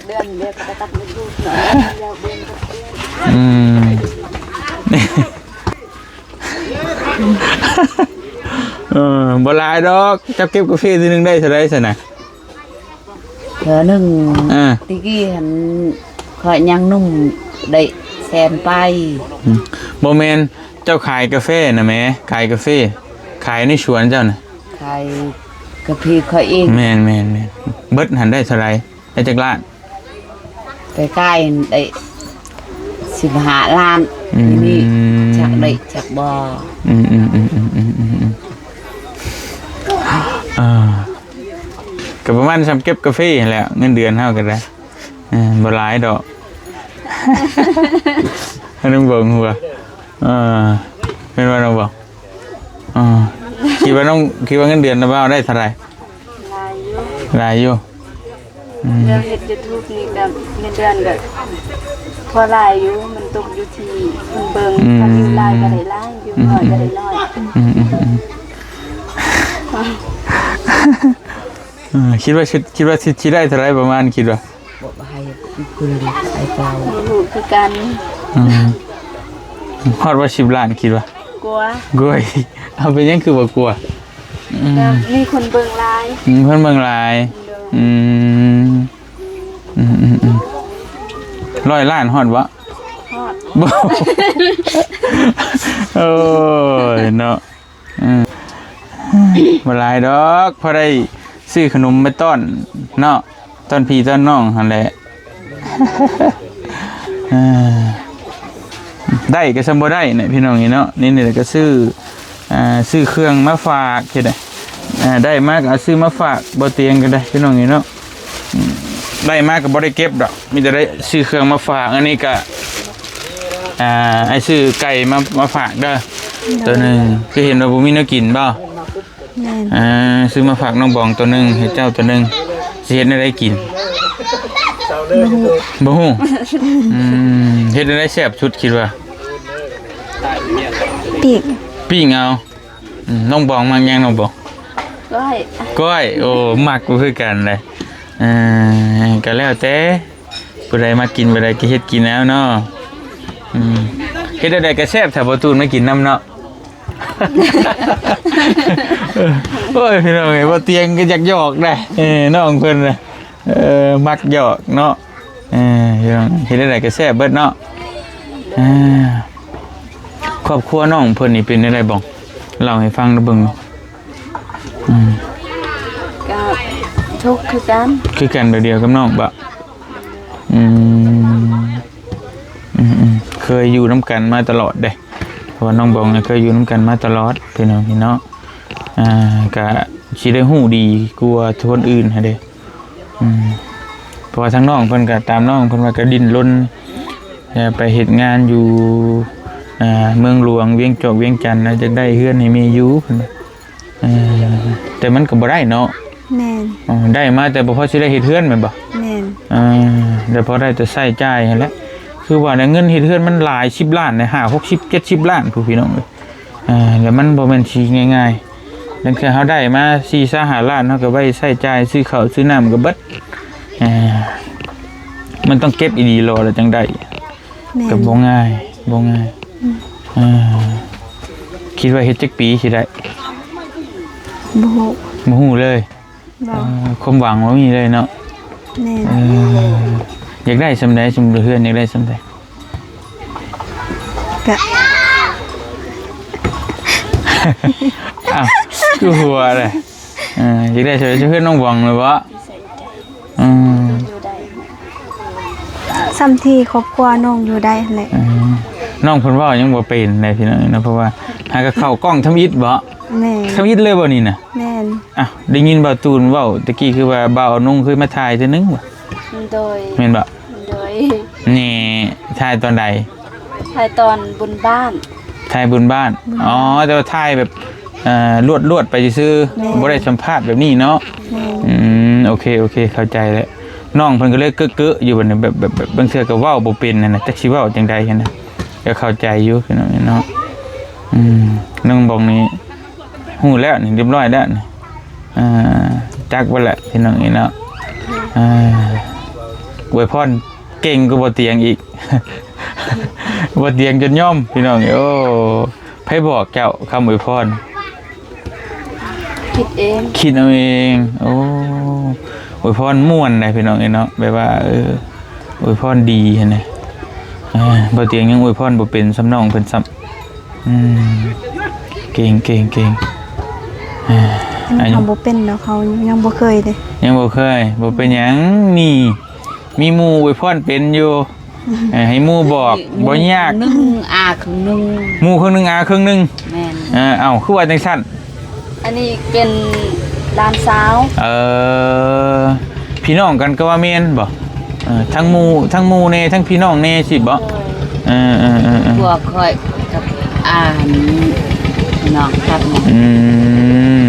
ເດືອນດຽວກໍຕັດລູກເນາະ ອືມ ເອີ ບໍ່ຫຼາຍດອກ ເຈົ້າເກັບກາເຟເທື່ອໜຶ່ງໄດ້ເທົ່າໃດຊັ້ນນະ? ເທື່ອໜຶ່ງ ອ່າ ແຕ່ກີ້ຫັ້ນ ຂ້ອຍຍັງໜຸ່ມໄດ້ແສນປາຍ ອືມ ບໍ່ແມ່ນ ເຈົ້າຂາຍກາເຟນະແໝ ຂາຍກາເຟ ຂາຍໃນສວນເຈົ້ານະ ຂາຍກາເຟຂ້ອຍເອງ ແມ່ນໆໆ ເບິດຫັ້ນໄດ້ເທົ່າໃດ? ໄດ້ຈັກລ້ານ? ໄປຂາຍໄດ້ສິບຫ້າລ້ານ ອືມ ນີ້ຈັກໄດ້ຈັກບໍ່ ອືມໆໆ ອ່າ ກໍປະມານຊ່ຳເກັບກາເຟຫັ້ນແຫຼະ ເງິນເດືອນເຮົາກໍໄດ້ ເອີ ບໍ່ຫຼາຍດອກ ໃຫ້ນ້ອງເບິ່ງຫົວ ເອີ ແມ່ນວ່ານ້ອງເບິ່ງ ເອີ ຄິດວ່ານ້ອງ ຄິດວ່າເງິນເດືອນນະບ່າວໄດ້ເທົ່າໃດ? ຫຼາຍຢູ່ ຫຼາຍຢູ່ ອືມ ເລື່ອງເຮັດ YouTube ນີ້ກໍເງິນເດືອນກໍພໍຫຼາຍຢູ່ ມັນຕົກຢູ່ທີ່ຄົນເບິ່ງ ອືມ ຖ້າວິວຫຼາຍກໍໄດ້ຫຼາຍ ວິວ ອືມ ໜ້ອຍກໍໄດ້ໜ້ອຍ ອືມ ອືມ ອືມ ເອີ ຄິດວ່າ ຄິດ ຄິດວ່າຊິ ຊິໄດ້ເທົ່າໃດປະມານ ຄິດວ່າ? ບໍ່ໃຫ້ຄືນໄອ້ເກົ່າ ບໍ່ຮູ້ຄືກັນ ອືມ ຮອດວ່າສິບລ້ານ ຄິດວ່າ? ກົວ ໂອ້ຍ ເອົາ ເປັນຫຍັງຄືບໍ່ກົວ? ອືມ ກໍມີຄົນເບິ່ງຫຼາຍ ມີຄົນເບິ່ງຫຼາຍ ໂດຍ ອືມ ອືມໆໆ ຮ້ອຍລ້ານຮອດບໍ່? ຮອດ ບໍ່ ໂອ້ຍເນາະ ອືມ ບໍ່ຫຼາຍດອກ ພໍໄດ້ຊື້ຂະໜົມໄປຕ້ອນເນາະ ຕ້ອນພີ່ຕ້ອນນ້ອງຫັ້ນແຫຼະ ເອີ ໄດ້ກໍຊ່ຳບໍ່ໄດ້ນະ ພີ່ນ້ອງເອີຍເນາະ ນີ້ ນີ້ກໍຊື້ ອ່າ ຊື້ເຄື່ອງມາຝາກ ເຮັດໃດ ອ່າ ໄດ້ມາກໍເອົາຊື້ມາຝາກ ບໍ່ຕຽງກໍໄດ້ ພີ່ນ້ອງເອີຍເນາະ ອືມ ໄດ້ມາກໍບໍ່ໄດ້ເກັບດອກ ມີແຕ່ໄດ້ຊື້ເຄື່ອງມາຝາກ ອັນນີ້ກໍ ອ່າ ອ້າຍຊື້ໄກ່ມາ ມາຝາກເດີ ໂດຍ ໂຕໜຶ່ງ ຄືເຫັນວ່າບໍ່ມີແນວກິນບໍ່? ແມ່ນ ອ່າ ຊື້ມາຝາກນ້ອງບອງໂຕໜຶ່ງ ໃຫ້ເຈົ້າໂຕໜຶ່ງ ຊິເຮັດແນວໃດກິນ? ບໍ່ຮູ້ ບໍ່ຮູ້ ອືມ ເຮັດແນວໃດແຊບສຸດຄິດວ່າ? ປີ້ງ ປີ້ງເອົາ ອືມ ນ້ອງບອງມັກຫຍັງນ້ອງບອງ? ກ້ອຍ ກ້ອຍ ໂອ້ ມັກຄືກັນເລີຍ ເອີ ກໍແລ້ວແຕ່ ຜູ້ໃດມັກກິນແບບໃດກໍເຮັດກິນເອົາເນາະ ອືມ ເຮັດແນວໃດກໍແຊບ ຖ້າບໍ່ຕູນມາກິນນຳເນາະ ໂອ້ຍ ພີ່ນ້ອງເອີຍ ບໍ່ຕຽງກໍຢາກຫຍອກໄດ໋ ເອີ ນ້ອງເພິ່ນນະ ເອີ ມັກຫຍອກເນາະ ເອີ ພີ່ນ້ອງ ເຮັດແນວໃດກໍແຊບເບິດເນາະ ເອີ ຄອບຄົວນ້ອງເພິ່ນນີ້ເປັນແນວໃດບອງ? ເລົ່າໃຫ້ຟັງເບິ່ງ ອືມ ກໍທຸກຄືກັນ ຄືກັນແບບດຽວກັບນ້ອງບໍ? ອືມ ອືມໆ ເຄີຍຢູ່ນຳກັນມາຕະຫຼອດເດ້ ເພາະວ່ານ້ອງບອງນະເຄີຍຢູ່ນຳກັນມາຕະຫຼອດ ພີ່ນ້ອງເນາະ ອ່າ ກະຊິໄດ້ຮູ້ດີກວ່າຄົນອື່ນຫັ້ນເດ້ ອືມ ເພາະວ່າທາງນ້ອງເພິ່ນກະ ຕາມນ້ອງເພິ່ນວ່າກະດີ້ນລົນ ແຕ່ໄປເຮັດງານຢູ່ ອ່າ ເມືອງຫຼວງວຽງ ຈອກວຽງຈັນນະ ຢາກໄດ້ເຮືອນໃຫ້ແມ່ຢູ່ ເພິ່ນວ່າ ເອີ ແຕ່ມັນກໍບໍ່ໄດ້ເນາະ ແມ່ນ ເອີ ໄດ້ມາແຕ່ບໍ່ພໍຊິໄດ້ເຮັດເຮືອນແມ່ນບໍ່? ແມ່ນ ເອີ ແຕ່ພໍໄດ້ແຕ່ໃຊ້ຈ່າຍຫັ້ນແຫຼະ ຄືວ່າແຫຼະ ເງິນເຮັດເຮືອນມັນຫຼາຍສິບລ້ານ ຫ້າ ຫົກ ເຈັດສິບລ້ານພຸ້ນ ພີ່ນ້ອງເອີຍ ເອີ ແລ້ວມັນບໍ່ແມ່ນຊິງ່າຍໆ ລາງເທື່ອເຮົາໄດ້ມາສີ່ ຊາວ ຫ້າລ້ານ ເຮົາກໍໄວ້ໃຊ້ຈ່າຍ ຊື້ເຂົ້າຊື້ນ້ຳກໍເບິດ ເອີ ມັນຕ້ອງເກັບອີ່ຫຼີຫຼໍ່ແລ້ວຈັ່ງໄດ້ ແມ່ນ ກໍບໍ່ງ່າຍ ບໍ່ງ່າຍ ອືມ ເອີ ຄິດວ່າເຮັດຈັກປີຊິໄດ້? ບໍ່ຮູ້ ບໍ່ຮູ້ເລີຍ ບໍ່ ເອີ ຄວາມຫວັງບໍ່ມີເລີຍເນາະ ແມ່ນ ເອີ ຢາກໄດ້ສ່ຳໃດ? ສົມມຸດເຮືອນຢາກໄດ້ສ່ຳໃດ? ກະ ອ້າວ ຄືຫົວເລີຍ ເອີ ຢາກໄດ້ສ່ຳໃດ? ເຮືອນນ້ອງບອງເລີຍບໍ່? ອືມ ຢູ່ໄດ້ ສ່ຳທີ່ຄອບຄົວນ້ອງຢູ່ໄດ້ຫັ້ນແຫຼະ ອືມ ນ້ອງເພິ່ນເວົ້າຍັງບໍ່ເປັນໃດພີ່ນ້ອງເນາະ ເພາະວ່າຫາກໍເຂົ້າກ້ອງທຳອິດບໍ? ແມ່ນ ທຳອິດເລີຍບໍນີ້ນະ? ແມ່ນ ອ້າວ ໄດ້ຍິນບ່າວຕູນເວົ້າຕະກີ້ ຄືວ່າບ່າວອານຸງເຄີຍມາຖ່າຍເທື່ອໜຶ່ງບໍ? ໂດຍ ແມ່ນບໍ? ໂດຍ ນີ້ຖ່າຍຕອນໃດ? ຖ່າຍຕອນບຸນບ້ານ ຖ່າຍບຸນບ້ານ ບຸນບ້ານ ອໍ ແຕ່ວ່າຖ່າຍແບບ ເອີ ລວດໆໄປຊື່ໆ ແມ່ນ ບໍ່ໄດ້ສຳພາດແບບນີ້ເນາະ ແມ່ນ ອືມ ໂອເຄ ໂອເຄ ເຂົ້າໃຈແລ້ວ ນ້ອງເພິ່ນກໍເລີຍເກີະໆຢູ່ບັດນີ້ ແບບ ແບບ ແບບບາງເທື່ອກໍເວົ້າບໍ່ເປັນຫັ້ນນະ ຈັກຊິເວົ້າຈັ່ງໃດຫັ້ນນະ ກໍເຂົ້າໃຈຢູ່ພີ່ນ້ອງເນາະ ອືມ ນ້ອງບອງນີ້ ຮູ້ແລ້ວນີ້ ຮຽບຮ້ອຍແລ້ວນີ້ ອ່າ ຈັກເບິດແລ້ວພີ່ນ້ອງເອີຍເນາະ ອ່າ ອວຍພອນເກັ່ງກວ່າບໍ່ຕຽງອີກ ບໍ່ຕຽງຈົນຍອມພີ່ນ້ອງເອີຍ ໂອ້ ໃຜບອກເຈົ້າຄຳອວຍພອນ? ຄິດເອງ ຄິດເອົາເອງ ໂອ້ ອວຍພອນມ່ວນໃດ໋ພີ່ນ້ອງເອີຍເນາະ ແບບວ່າ ເອີ ອວຍພອນດີຫັ້ນນະ ອ່າ ບໍ່ຕຽງຍັງອວຍພອນບໍ່ເປັນສ່ຳນ້ອງເພິ່ນຊ້ຳ ອືມ ເກັ່ງ ເກັ່ງ ເກັ່ງ ເອີ ອັນນີ້ເຮົາບໍ່ເປັນດອກ ເຮົາຍັງບໍ່ເຄີຍເດ້ ຍັງບໍ່ເຄີຍ ບໍ່ເປັນຫຍັງ ມີ ມີໝູ່ອວຍພອນເປັນຢູ່ ເອີ ໃຫ້ໝູ່ບອກ ບໍ່ຍາກ ໜຶ່ງອາເຄິ່ງໜຶ່ງ ໝູ່ເຄິ່ງໜຶ່ງ ອາເຄິ່ງໜຶ່ງ ແມ່ນ ເອີ ເອົ້າ ຄືວ່າຈັ່ງຊັ້ນ? ອັນນີ້ເປັນຫຼານສາວ ເອີ ພີ່ນ້ອງກັນກໍວ່າແມ່ນບໍ? ເອີ ທັງໝູ່ ທັງໝູ່ແດ່ ທັງພີ່ນ້ອງແດ່ ຊິບໍ? ເອີ ເອີ ເອີ ເອີ ພວກຂ້ອຍກັບ ອ່າ ນ້ອງກັບ ອື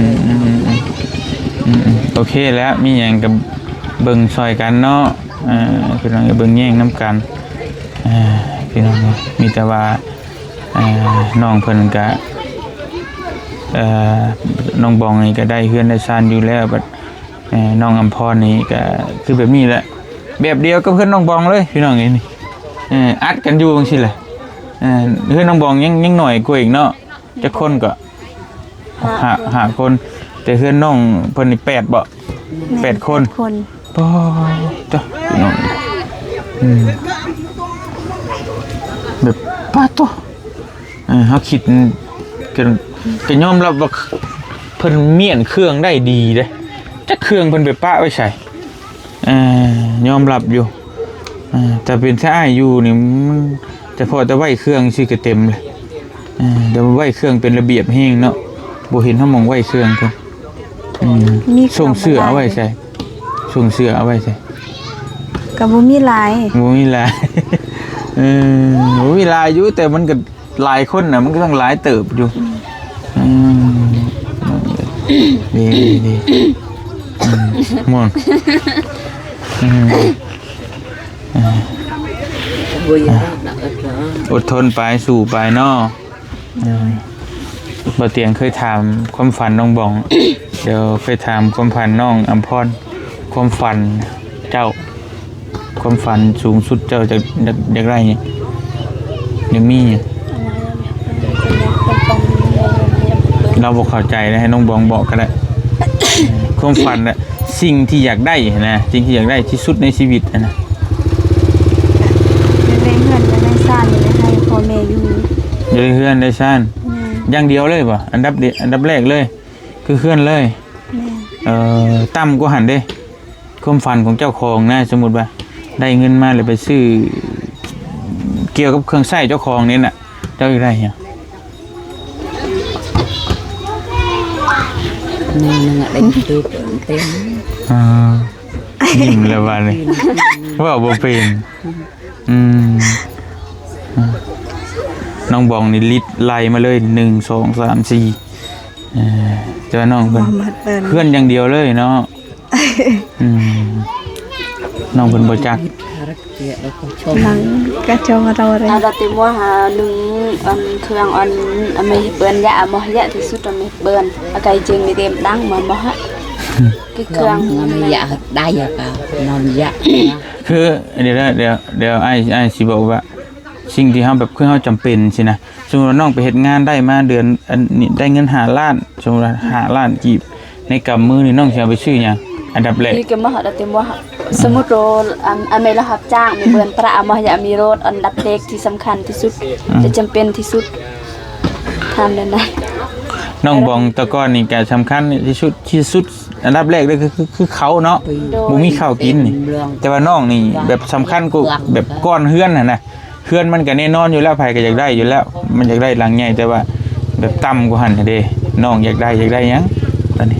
ມ ອືມ ອືມ ອືມ ໂອເຄແລ້ວ ມີຫຍັງກໍເບິ່ງຊ່ອຍກັນເນາະ. ເອີ ພີ່ນ້ອງເບິ່ງແຍງນຳກັນ. ເອີ ພີ່ນ້ອງ ມີແຕ່ວ່າ ເອີ ນ້ອງເພິ່ນກະ ເອີ ນ້ອງບອງນີ້ກະໄດ້ເຮືອນໄດ້ຊານຢູ່ແລ້ວ ບັດ ເອີ ນ້ອງອຳພອນນີ້ກະຄືແບບນີ້ແຫຼະ ແບບດຽວກັບເຮືອນນ້ອງບອງເລີຍ ພີ່ນ້ອງເອີຍ ນີ້ ເອີ ອັດກັນຢູ່ຈັ່ງຊີ້ແຫຼະ. ເອີ ເຮືອນນ້ອງບອງຍັງ ຍັງໜ້ອຍກວ່າອີກເນາະ ຈັກຄົນກໍ ຫ້າ ຫ້າຄົນ ແຕ່ເຮືອນນ້ອງເພິ່ນນີ້ແປດບໍ? ແມ່ນ ແປດຄົນ ແປດຄົນ ປາດ ພີ່ນ້ອງ ອືມ ແບບ ປາດໂທ້ ເອີ ເຮົາຄິດ ກໍ ກໍຍອມຮັບວ່າເພິ່ນມ້ຽນເຄື່ອງໄດ້ດີເດ້ ຈັກເຄື່ອງເພິ່ນໄປປະໄວ້ໃສ? ເອີ ຍອມຮັບຢູ່ ເອີ ແຕ່ເປັນແຕ່ອ້າຍຢູ່ນີ້ ມັນ ແຕ່ພໍແຕ່ໄວ້ເຄື່ອງຊື່ກໍເຕັມແລ້ວ. ເອີ ແຕ່ໄວ້ເຄື່ອງເປັນລະບຽບແຮງເນາະ ບໍ່ເຫັນເຮົາໝ່ອງໄວ້ເຄື່ອງເພິ່ນ. ອືມ ມີເຄື່ອງ ສົ່ງເສື້ອເອົາໄວ້ໃສ? ສົ່ງເສື້ອເອົາໄວ້ໃສ? ກໍບໍ່ມີຫຼາຍ ບໍ່ມີຫຼາຍ ເອີ ບໍ່ມີຫຼາຍຢູ່ ແຕ່ມັນກໍຫຼາຍຄົນນະ ມັນກໍຕ້ອງຫຼາຍເຕີບຢູ່. ອືມ ອືມ ດີ ດີ ດີ ອືມ ມ່ວນ ອືມ ອືມ ບໍ່ຢາກນະ ອົດທົນ ອົດທົນໄປ ສູ້ໄປເນາະ. ໂດຍ ບ່າວຕຽງເຄີຍຖາມຄວາມຝັນນ້ອງບອງ ດຽວເຄີຍຖາມຄວາມຝັນນ້ອງອຳພອນ ຄວາມຝັນເຈົ້າ ຄວາມຝັນສູງສຸດເຈົ້າຢາກ ຢາກ ຢາກໄດ້ຫຍັງ? ຢາກມີຫຍັງ? ລາວບໍ່ເຂົ້າໃຈນະ ໃຫ້ນ້ອງບອງບອກກໍໄດ້. ຄວາມຝັນນະ ສິ່ງທີ່ຢາກໄດ້ນະ ສິ່ງທີ່ຢາກໄດ້ທີ່ສຸດໃນຊີວິດຫັ້ນນະ? ຢາກໄດ້ເຮືອນ ຢາກໄດ້ຊານ ຢາກໄດ້ໃຫ້ພໍ່ແມ່ຢູ່ ຢາກໄດ້ເຮືອນໄດ້ຊານ ແມ່ນ ຢ່າງດຽວເລີຍບໍ່? ອັນດັບ ອັນດັບແລກເລີຍ ຄືເຮືອນເລີຍ. ແມ່ນ ເອີ ຕ່ຳກວ່າຫັ້ນເດ້ ຄວາມຝັນຂອງເຈົ້າຂອງນະ ສົມມຸດວ່າໄດ້ເງິນມາແລ້ວໄປຊື້ ກ່ຽວກັບເຄື່ອງໃຊ້ເຈົ້າຂອງນີ້ນະ ເຈົ້າຢາກໄດ້ຫຍັງ? ແນວໜຶ່ງອະ ໄດ້ດູດເຕັມ ອ່າ ຍິ້ມແລ້ວບາດນີ້ ເວົ້າບໍ່ເປັນ. ອືມ ອືມ ນ້ອງບອງນີ້ລິດໄລ່ມາເລີຍ ໜຶ່ງ ສອງ ສາມ ສີ່ ເອີ ແຕ່ວ່ານ້ອງເພິ່ນ ເຮືອນຢ່າງດຽວເລີຍເນາະ. ອືມ ນ້ອງເພິ່ນບໍ່ຈັກ ນັ່ງກະຈອງເອົາເລີຍ ອາດາຕິມົວຫາໜຶ່ງ ອັນເຄື່ອງ ອັນ ອາເມເບິ່ນຢາ ອາໝໍຢາທີ່ສຸດ ອາເມເບິ່ນ ອາໄກເຈິງນີ້ເຕັມດັງ ມາໝໍ ຄືເຄື່ອງ ອາເມຢາໄດ້ ອາການອນຢາ ຄື ດຽວ ດຽວ ດຽວ ດຽວ ອ້າຍ ອ້າຍຊິບອກວ່າ ສິ່ງທີ່ເຮົາແບບ ຄືເຮົາຈຳເປັນຊີ້ນະ ສົມມຸດວ່ານ້ອງໄປເຮັດງານໄດ້ມາເດືອນ ອັນນີ້ໄດ້ເງິນຫ້າລ້ານ ສົມມຸດວ່າຫ້າລ້ານກີບ ໃນກຳມືນີ້ນ້ອງຊິເອົາໄປຊື້ຫຍັງ? ອັນດັບແລກ ທີ່ກະມາຮອດແຕ່ວ່າ ສົມມຸດວ່າ ອາ ອາເມລະຮັບຈ້າງ ມີເບິ່ນປະ ອາມາຢາມີລົດ ອັນດັບແລກທີ່ສຳຄັນທີ່ສຸດ ອືມ ທີ່ຈຳເປັນທີ່ສຸດ ຖາມແນວນັ້ນ. ນ້ອງບອງແຕ່ກ່ອນນີ້ກະສຳຄັນທີ່ສຸດ ທີ່ສຸດ ອັນດັບແລກເລີຍຄື ຄື ຄືເຂົ້າເນາະ ໂດຍ ບໍ່ມີເຂົ້າກິນນີ້ ແຕ່ວ່ານ້ອງນີ້ແບບສຳຄັນກວ່າ ແບບກ່ອນເຮືອນຫັ້ນນະ ເຮືອນມັນກະແນ່ນອນຢູ່ແລ້ວ ໃຜກະຢາກໄດ້ຢູ່ແລ້ວ ມັນຢາກໄດ້ຫຼັງໃຫຍ່ ແຕ່ວ່າແບບຕ່ຳກວ່າຫັ້ນເດ້ ນ້ອງຢາກໄດ້ ຢາກໄດ້ຫຍັງຕອນນີ້?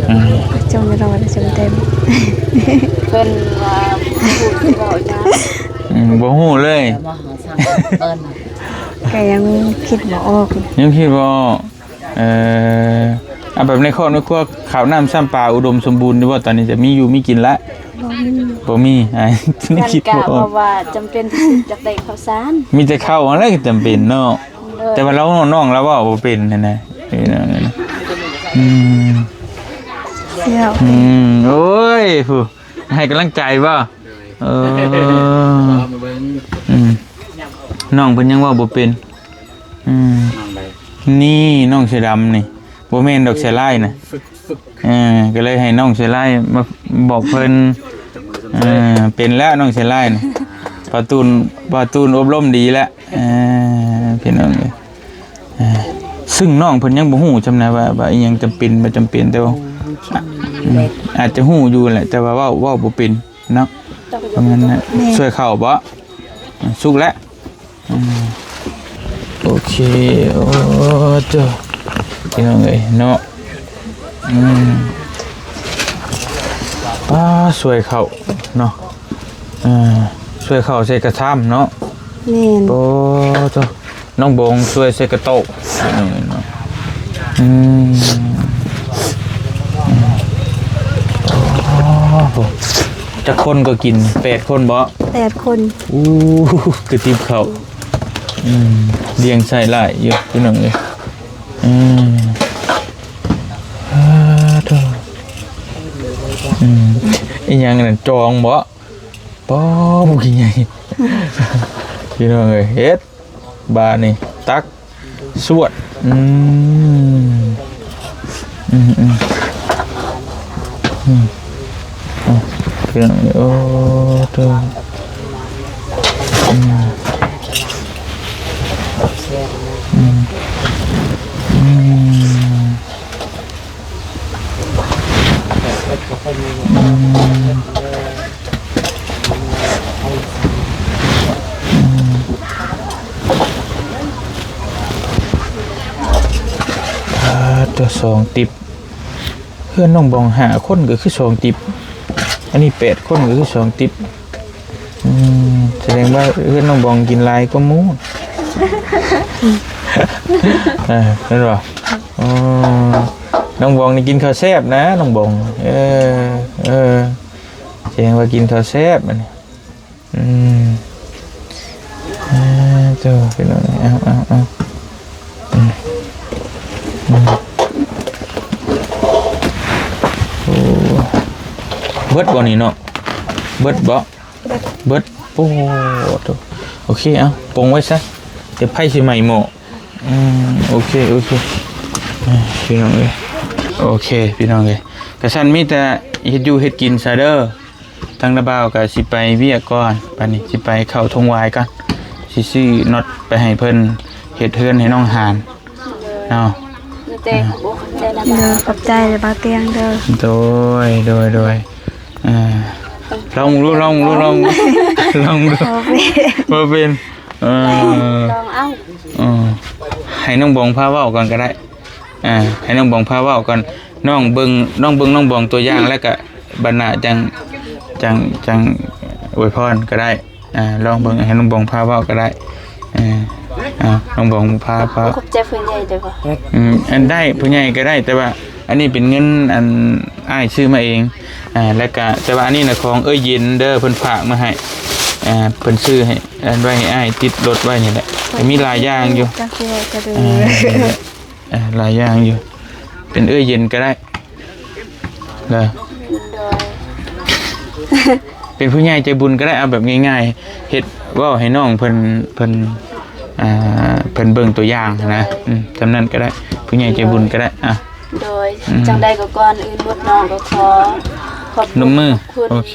ອືມ ຈົ່ງໄດ້ລອງໄດ້ຊົມເຕັມ ເພິ່ນວ່າບໍ່ຮູ້ຊິເວົ້າຫຍັງ ອືມ ບໍ່ຮູ້ເລີຍ ກະຍັງຄິດບໍ່ອອກ ຍັງຄິດບໍ່ອອກ. ເອີ ເອົາແບບໃນຄອບໃນຄົວ ເຂົ້ານ້ຳຊ້ຳປາອຸດົມສົມບູນຢູ່ບໍ່? ຕອນນີ້ຈະມີຢູ່ມີກິນລະ? ບໍ່ມີ ບໍ່ມີ ອາ ຄິດບໍ່ອອກ ເພາະວ່າຈຳເປັນທີ່ສຸດຢາກໄດ້ເຂົ້າສານ ມີແຕ່ເຂົ້າຫັ້ນແຫຼະຈຳເປັນເນາະ ໂດຍ ແຕ່ວ່າລາວ ນ້ອງລາວເວົ້າບໍ່ເປັນຫັ້ນນະ ເອີ ອືມ ອືມ ໂອ້ຍ ຜູ້ໃຫ້ກຳລັງໃຈບໍ່? ເອີ ອືມ ນ້ອງເພິ່ນຍັງເວົ້າບໍ່ເປັນ ອືມ ນ້ອງໃດ? ນີ້ນ້ອງເສືອດຳນີ້ ບໍ່ແມ່ນດອກເສືອລາຍນະ ເອີ ກໍເລີຍໃຫ້ນ້ອງເສືອລາຍມາບອກເພິ່ນ ເອີ ເປັນແລ້ວນ້ອງເສືອລາຍນະ ປາຕູນ ປາຕູນອົບຮົມດີແລ້ວ ເອີ ພີ່ນ້ອງເອີຍ ເອີ ຊຶ່ງນ້ອງເພິ່ນຍັງບໍ່ຮູ້ຊ້ຳນະວ່າ ວ່າອີ່ຫຍັງຈຳເປັນບໍ່ຈຳເປັນ ແຕ່ວ່າ ອືມ ອາດຈະຮູ້ຢູ່ແຫຼະ ແຕ່ວ່າເວົ້າ ເວົ້າບໍ່ເປັນເນາະ ປະມານນັ້ນ ຊ່ວຍເຂົ້າບໍ່? ສຸກແລ້ວ ອືມ ໂອເຄ ໂອ້ ເຈົ້າ ພີ່ນ້ອງເອີຍເນາະ ອືມ ປ້າ ຊ່ວຍເຂົ້າເນາະ ອ່າ ຊ່ວຍເຂົ້າໃສ່ກະຊາມເນາະ. ແມ່ນ. ໂອ້ໂຕ ນ້ອງບອງຊ່ວຍໃສ່ກະໂຕະ. ເອີ ເນາະ. ອືມ ໂອ້ ຈັກຄົນກໍກິນ? ແປດຄົນບໍ? ແປດຄົນ. ໂອ້ ກະຕິບເຂົ້າ. ອືມ ລ້ຽງໄສ້ຫຼາຍຢູ່ ພີ່ນ້ອງເອີຍ. ອືມ ເອີ ໂຕ ອືມ ອີຫຍັງນັ້ນ? ຈອງບໍ? ປໍ ບັກໃຫຍ່ ພີ່ນ້ອງເອີຍ. ເຮັດ ບາດນີ້ ຕັກ ສວດ. ອືມ ອືມ ອືມ ອືມ ໂອ້ ພີ່ນ້ອງເອີຍ ໂອ້ ໂຕ ອືມ ອືມ ອືມ ອືມ ອືມ ອ່າ ໂຕ ສອງຕິບ. ເຮືອນນ້ອງບອງຫ້າຄົນກໍຄືສອງຕິບ, ອັນນີ້ແປດຄົນກໍຄືສອງຕິບ. ອືມ ສະແດງວ່າເຮືອນນ້ອງບອງກິນຫຼາຍກວ່າໝູ່. ເອີ ແມ່ນບໍ່? ອໍ ນ້ອງບອງນີ້ກິນເຂົ້າແຊບນະ ນ້ອງບອງ. ເອີ ເອີ ສະແດງວ່າກິນເຂົ້າແຊບອັນນີ້. ອືມ ເອີ ໂຕ ພີ່ນ້ອງ ເອົາ ເອົາ ເອົາ ອືມ ອືມ ໂອ້ ເບິດບໍ່ນີ້ເນາະ? ເບິດບໍ່? ເບິດ ເບິດ. ໂອ້ ໂຕ ໂອເຄ ເອົາ ປົງໄວ້ຊະ ດຽວໄຟຊິໄໝ້ໝໍ້. ອືມ ໂອເຄ ໂອເຄ ເອີ ພີ່ນ້ອງເອີຍ ໂອເຄ ພີ່ນ້ອງເອີຍ ກະຊັ້ນມີແຕ່ເຮັດຢູ່ເຮັດກິນຊະເດີ. ທາງນ້າບ່າວກໍຊິໄປວຽກກ່ອນ ບາດນີ້ຊິໄປເຂົ້າທົ່ງຫວາຍກ່ອນ ຊິຊື້ນັອດໄປໃຫ້ເພິ່ນເຮັດເຮືອນໃຫ້ນ້ອງຫານເນາະ. ມີແຕ່ຂອບອົກຂອບໃຈນະ ເດີ ຂອບໃຈບ່າວຕຽງເດີ. ໂດຍ ໂດຍ ໂດຍ ເອີ ລອງດູ ລອງດູ ລອງ ລອງດູ ບໍ່ເປັນ ບໍ່ເປັນ ເອີ ລອງເອົາ ເອີ ໃຫ້ນ້ອງບອງພາເວົ້າກ່ອນກໍໄດ້. ອ່າ ໃຫ້ນ້ອງບອງພາເວົ້າກ່ອນ ນ້ອງເບິ່ງ ນ້ອງເບິ່ງນ້ອງບອງຕົວຢ່າງ ແລ້ວກະບັດໜ້າຈັ່ງ ຈັ່ງ ຈັ່ງອວຍພອນກໍໄດ້. ອ່າ ລອງເບິ່ງ ໃຫ້ນ້ອງບອງພາເວົ້າກໍໄດ້. ເອີ ເອົາ ນ້ອງບອງພາ ພາ ຂອບໃຈຜູ້ໃຫຍ່ເດີ. ອືມ ອັນໃດ ຜູ້ໃຫຍ່ກໍໄດ້ ແຕ່ວ່າອັນນີ້ເປັນເງິນ ອັນ ອ້າຍຊື້ມາເອງ. ອ່າ ແລ້ວກະ ແຕ່ວ່າອັນນີ້ນະ ຂອງເອື້ອຍເຢັນເດີ ເພິ່ນຝາກມາໃຫ້. ອ່າ ເພິ່ນຊື້ໃຫ້ ອັນ ໄວ້ໃຫ້ອ້າຍຕິດລົດໄວ້ນີ້ແຫຼະ. ກໍມີຫຼາຍຢ່າງຢູ່ ຈັກຊິເວົ້າກະເດີ. ອ່າ ນີ້ແຫຼະ ອ່າ ຫຼາຍຢ່າງຢູ່ ເປັນເອື້ອຍເຢັນກໍໄດ້ເດີ ໂດຍ ເປັນຜູ້ໃຫຍ່ໃຈບຸນກໍໄດ້. ເອົາແບບງ່າຍໆ ເຮັດ ເວົ້າໃຫ້ນ້ອງເພິ່ນ ເພິ່ນ ອ່າ ເພິ່ນເບິ່ງຕົວຢ່າງນະ. ອືມ ຈຳນັ້ນກໍໄດ້ ຜູ້ໃຫຍ່ໃຈບຸນກໍໄດ້. ອ່າ ໂດຍ ອືມ ຈັ່ງໃດກໍກ່ອນອື່ນໝົດ ນ້ອງກໍຂໍຂອບຄຸນ ນົບມື ຂອບຄຸນ ໂອເຄ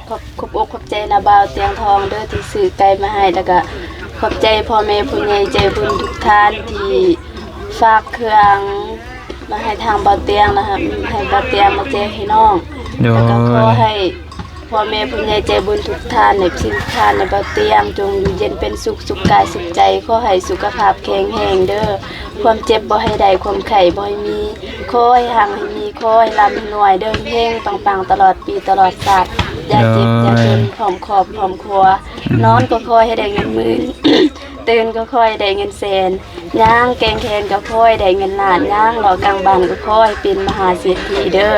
ຂອບ ຂອບອົກຂອບໃຈນະບ່າວຕຽງທອງເດີ ທີ່ຊື້ໄກ່ມາໃຫ້ ແລ້ວກະຂອບໃຈພໍ່ແມ່ຜູ້ໃຫຍ່ໃຈບຸນທຸກທ່ານທີ່ ຝາກເຄື່ອງມາໃຫ້ທາງບ່າວຕຽງນະ ໃຫ້ບ່າວຕຽງມາແຈກໃຫ້ນ້ອງ. ໂດຍ ແລ້ວກໍຂໍໃຫ້ພໍ່ແມ່ຜູ້ໃຫຍ່ໃຈບຸນທຸກທ່ານ ເອັຟຊີ ທຸກທ່ານ ໃຫ້ບ່າວຕຽງຈົ່ງຢູ່ເຢັນເປັນສຸກ ສຸກກາຍສຸກໃຈ. ຂໍໃຫ້ສຸຂະພາບແຂງແຮງເດີ ຄວາມເຈັບບໍ່ໃຫ້ໄດ້ ຄວາມໄຂ້ບໍ່ໃຫ້ມີ ຂໍໃຫ້ຮັ່ງໃຫ້ມີ ຂໍໃຫ້ລ່ຳໃຫ້ລວຍເດີ ເຮັງໆ ປັງໆ ຕະຫຼອດປີຕະຫຼອດຊາດ ຢ່າເຈັບ ໂດຍ ຢ່າຈົນ ພ້ອມຄອບພ້ອມຄົວ. ອືມ ນອນກໍຂໍໃຫ້ໄດ້ເງິນໝື່ນ ຕື່ນກໍຂໍໃຫ້ໄດ້ເງິນແສນ ຍ່າງແກວ່ງແຂນກໍຂໍໃຫ້ໄດ້ເງິນລ້ານ ຍ່າງເລາະກາງບ້ານກໍຂໍໃຫ້ເປັນມະຫາເສດຖີເດີ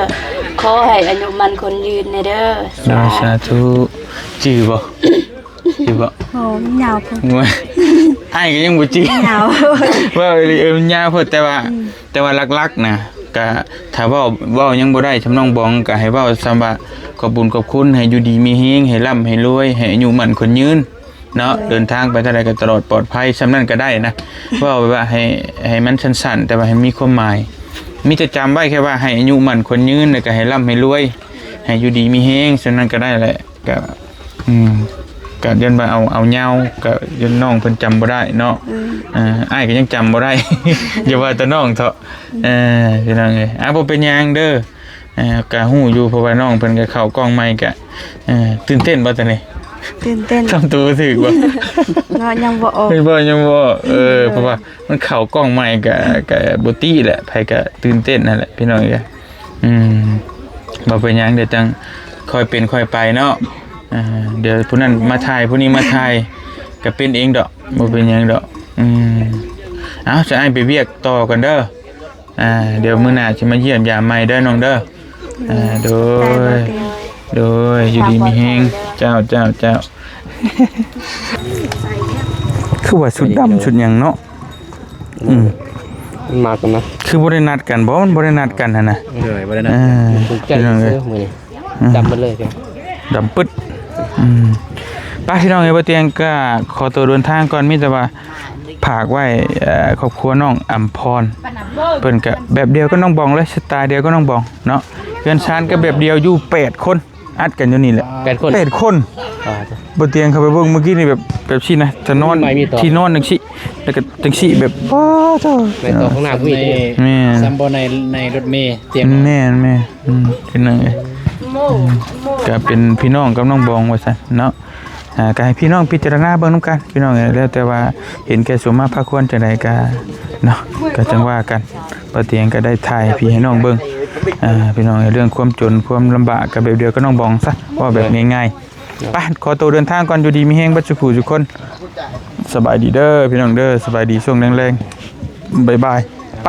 ຂໍໃຫ້ອາຍຸໝັ້ນຂວັນຍືນແດ່ເດີ. ໂດຍ ສາທຸ ສາທຸ. ຈື່ບໍ່? ຈື່ບໍ່? ໂອ້ ມັນຍາວໂພດ ໂອ້ຍ ອ້າຍກໍຍັງບໍ່ຈື່ ຍາວ ເວົ້າອີ່ຫຼີ ເອີ ມັນຍາວໂພດ ແຕ່ວ່າ ອືມ ແຕ່ວ່າຫຼັກໆນະ ກະຖ້າເວົ້າ ເວົ້າຍັງບໍ່ໄດ້ ທຳນອງບອງ ກະໃຫ້ເວົ້າສ່ຳວ່າ ຂອບບຸນຂອບຄຸນ ໃຫ້ຢູ່ດີມີແຮງ ໃຫ້ລ່ຳໃຫ້ລວຍ ໃຫ້ອາຍຸໝັ້ນຂວັນຍືນ ເນາະ ໂດຍ ເດີນທາງໄປທາງໃດກໍຕະຫຼອດປອດໄພ ສ່ຳນັ້ນກໍໄດ້ນະ. ເວົ້າແບບວ່າໃຫ້ ໃຫ້ມັນສັ້ນໆ ແຕ່ວ່າໃຫ້ມີຄວາມໝາຍ ມີແຕ່ຈຳໄວ້ແຄ່ວ່າໃຫ້ອາຍຸໝັ້ນຂວັນຍືນ ແລ້ວກໍໃຫ້ລ່ຳໃຫ້ລວຍ ໃຫ້ຢູ່ດີມີແຮງ ສ່ຳນັ້ນກໍໄດ້ແຫຼະ. ກໍ ອືມ ກໍຢ້ານວ່າເອົາ ເອົາຍາວ ກໍຢ້ານນ້ອງເພິ່ນຈຳບໍ່ໄດ້ເນາະ. ອືມ ເອີ ອ້າຍກໍຍັງຈຳບໍ່ໄດ້ ຢ່າວ່າແຕ່ນ້ອງເຖາະ. ອືມ ເອີ ພີ່ນ້ອງເອີຍ ອ່າ ບໍ່ເປັນຫຍັງເດີ. ເອີ ກໍຮູ້ຢູ່ ເພາະວ່ານ້ອງເພິ່ນກໍເຂົ້າກ້ອງໃໝ່ ກໍ ເອີ ຕື່ນເຕັ້ນບໍ່ຕອນນີ້? ຕື່ນເຕັ້ນ ທຳໂຕບໍ່ຖືກບໍ່? ເນາະ ຍັງບໍ່ອອກ ຍັງບໍ່ ຍັງບໍ່ອອກ. ເອີ ອືມ ເພາະວ່າມັນເຂົ້າກ້ອງໃໝ່ ກໍ ກໍບໍ່ຕິແຫຼະ ໃຜກໍຕື່ນເຕັ້ນຫັ້ນແຫຼະ ພີ່ນ້ອງເອີຍ. ອືມ ບໍ່ເປັນຫຍັງ ດຽວຈັ່ງຄ່ອຍເປັນຄ່ອຍໄປເນາະ. ອ່າ ດຽວຜູ້ນັ້ນມາຖ່າຍ ຜູ້ນີ້ມາຖ່າຍ ກະເປັນເອງດອກ ບໍ່ເປັນຫຍັງດອກ. ອືມ ເອົາ ຈະອ້າຍໄປວຽກຕໍ່ກ່ອນເດີ. ອ່າ ດຽວມື້ໜ້າຊິມາຢ້ຽມຢາມໃໝ່ເດີນ້ອງເດີ. ອ່າ ໂດຍ ໂດຍ ຢູ່ດີມີແຮງ. ເຈົ້າ ເຈົ້າ ເຈົ້າ. ຄືວ່າຊຸດດຳຊຸດຫຍັງເນາະ? ອືມ ມັນມາກັນນະ ຄືບໍ່ໄດ້ນັດກັນບໍ? ມັນບໍ່ໄດ້ນັດກັນຫັ້ນນະ. ເອີ ບໍ່ໄດ້ນັດ ເອີ ພີ່ນ້ອງເອີຍ ມື້ນີ້ ອືມ ດຳເບິດເລີຍ ດຳປຶດ. ອືມ ໄປ ພີ່ນ້ອງເອີຍ ບໍ່ຕຽງກະຂໍຕົວເດີນທາງກ່ອນ ມີແຕ່ວ່າຝາກໄວ້ ເອີ ຄອບຄົວນ້ອງອຳພອນ ເພິ່ນກະແບບດຽວກັບນ້ອງບອງເລີຍ ສະໄຕລ໌ດຽວກັບນ້ອງບອງເນາະ. ເຮືອນຊານກະແບບດຽວ ຢູ່ແປດຄົນ ອັດກັນຢູ່ນີ້ແຫຼະ ແປດຄົນ ແປດຄົນ. ອ່າ ບໍ່ຕຽງເຂົ້າໄປເບິ່ງມື້ກີ້ນີ້ແບບ ແບບຊີ້ນະ ຈະນອນ ທີ່ນອນຈັ່ງຊີ້ ແລ້ວກະຈັ່ງຊີ້ແບບ ປ້າໂທ້ ໃນໂຕະຂ້າງໜ້າຜູ້ນີ້ ແມ່ນ ຊ້ຳບໍ່ໃນ ໃນລົດເມຕຽງ ແມ່ນໆ. ອືມ ພີ່ນ້ອງເອີຍ ກະເປັນພີ່ນ້ອງກັບນ້ອງບອງວ່າຊັ້ນເນາະ. ອ່າ ກະໃຫ້ພີ່ນ້ອງພິຈາລະນາເບິ່ງນຳກັນ ພີ່ນ້ອງເອີຍ ແລ້ວແຕ່ວ່າເຫັນແກ່ສົມມາພາຄວນຈັ່ງໃດກະເນາະ ກະຈັ່ງວ່າກັນ. ບໍ່ຕຽງກະໄດ້ຖ່າຍໃຫ້ພີ່ໃຫ້ນ້ອງເບິ່ງ ອ່າ ພີ່ນ້ອງເອີຍ ເລື່ອງຄວາມຈົນຄວາມລຳບາກກະແບບດຽວກັບນ້ອງບອງຊະ ເວົ້າແບບງ່າຍໆ. ໄປ ຂໍໂຕເດີນທາງກ່ອນ ຢູ່ດີມີແຮງເບິດສູ່ຜູ້ສູ່ຄົນ. ສະບາຍດີເດີ ພີ່ນ້ອງເດີ ສະບາຍດີຊ່ວງແລງໆ ບາຍບາຍ. ໄປ.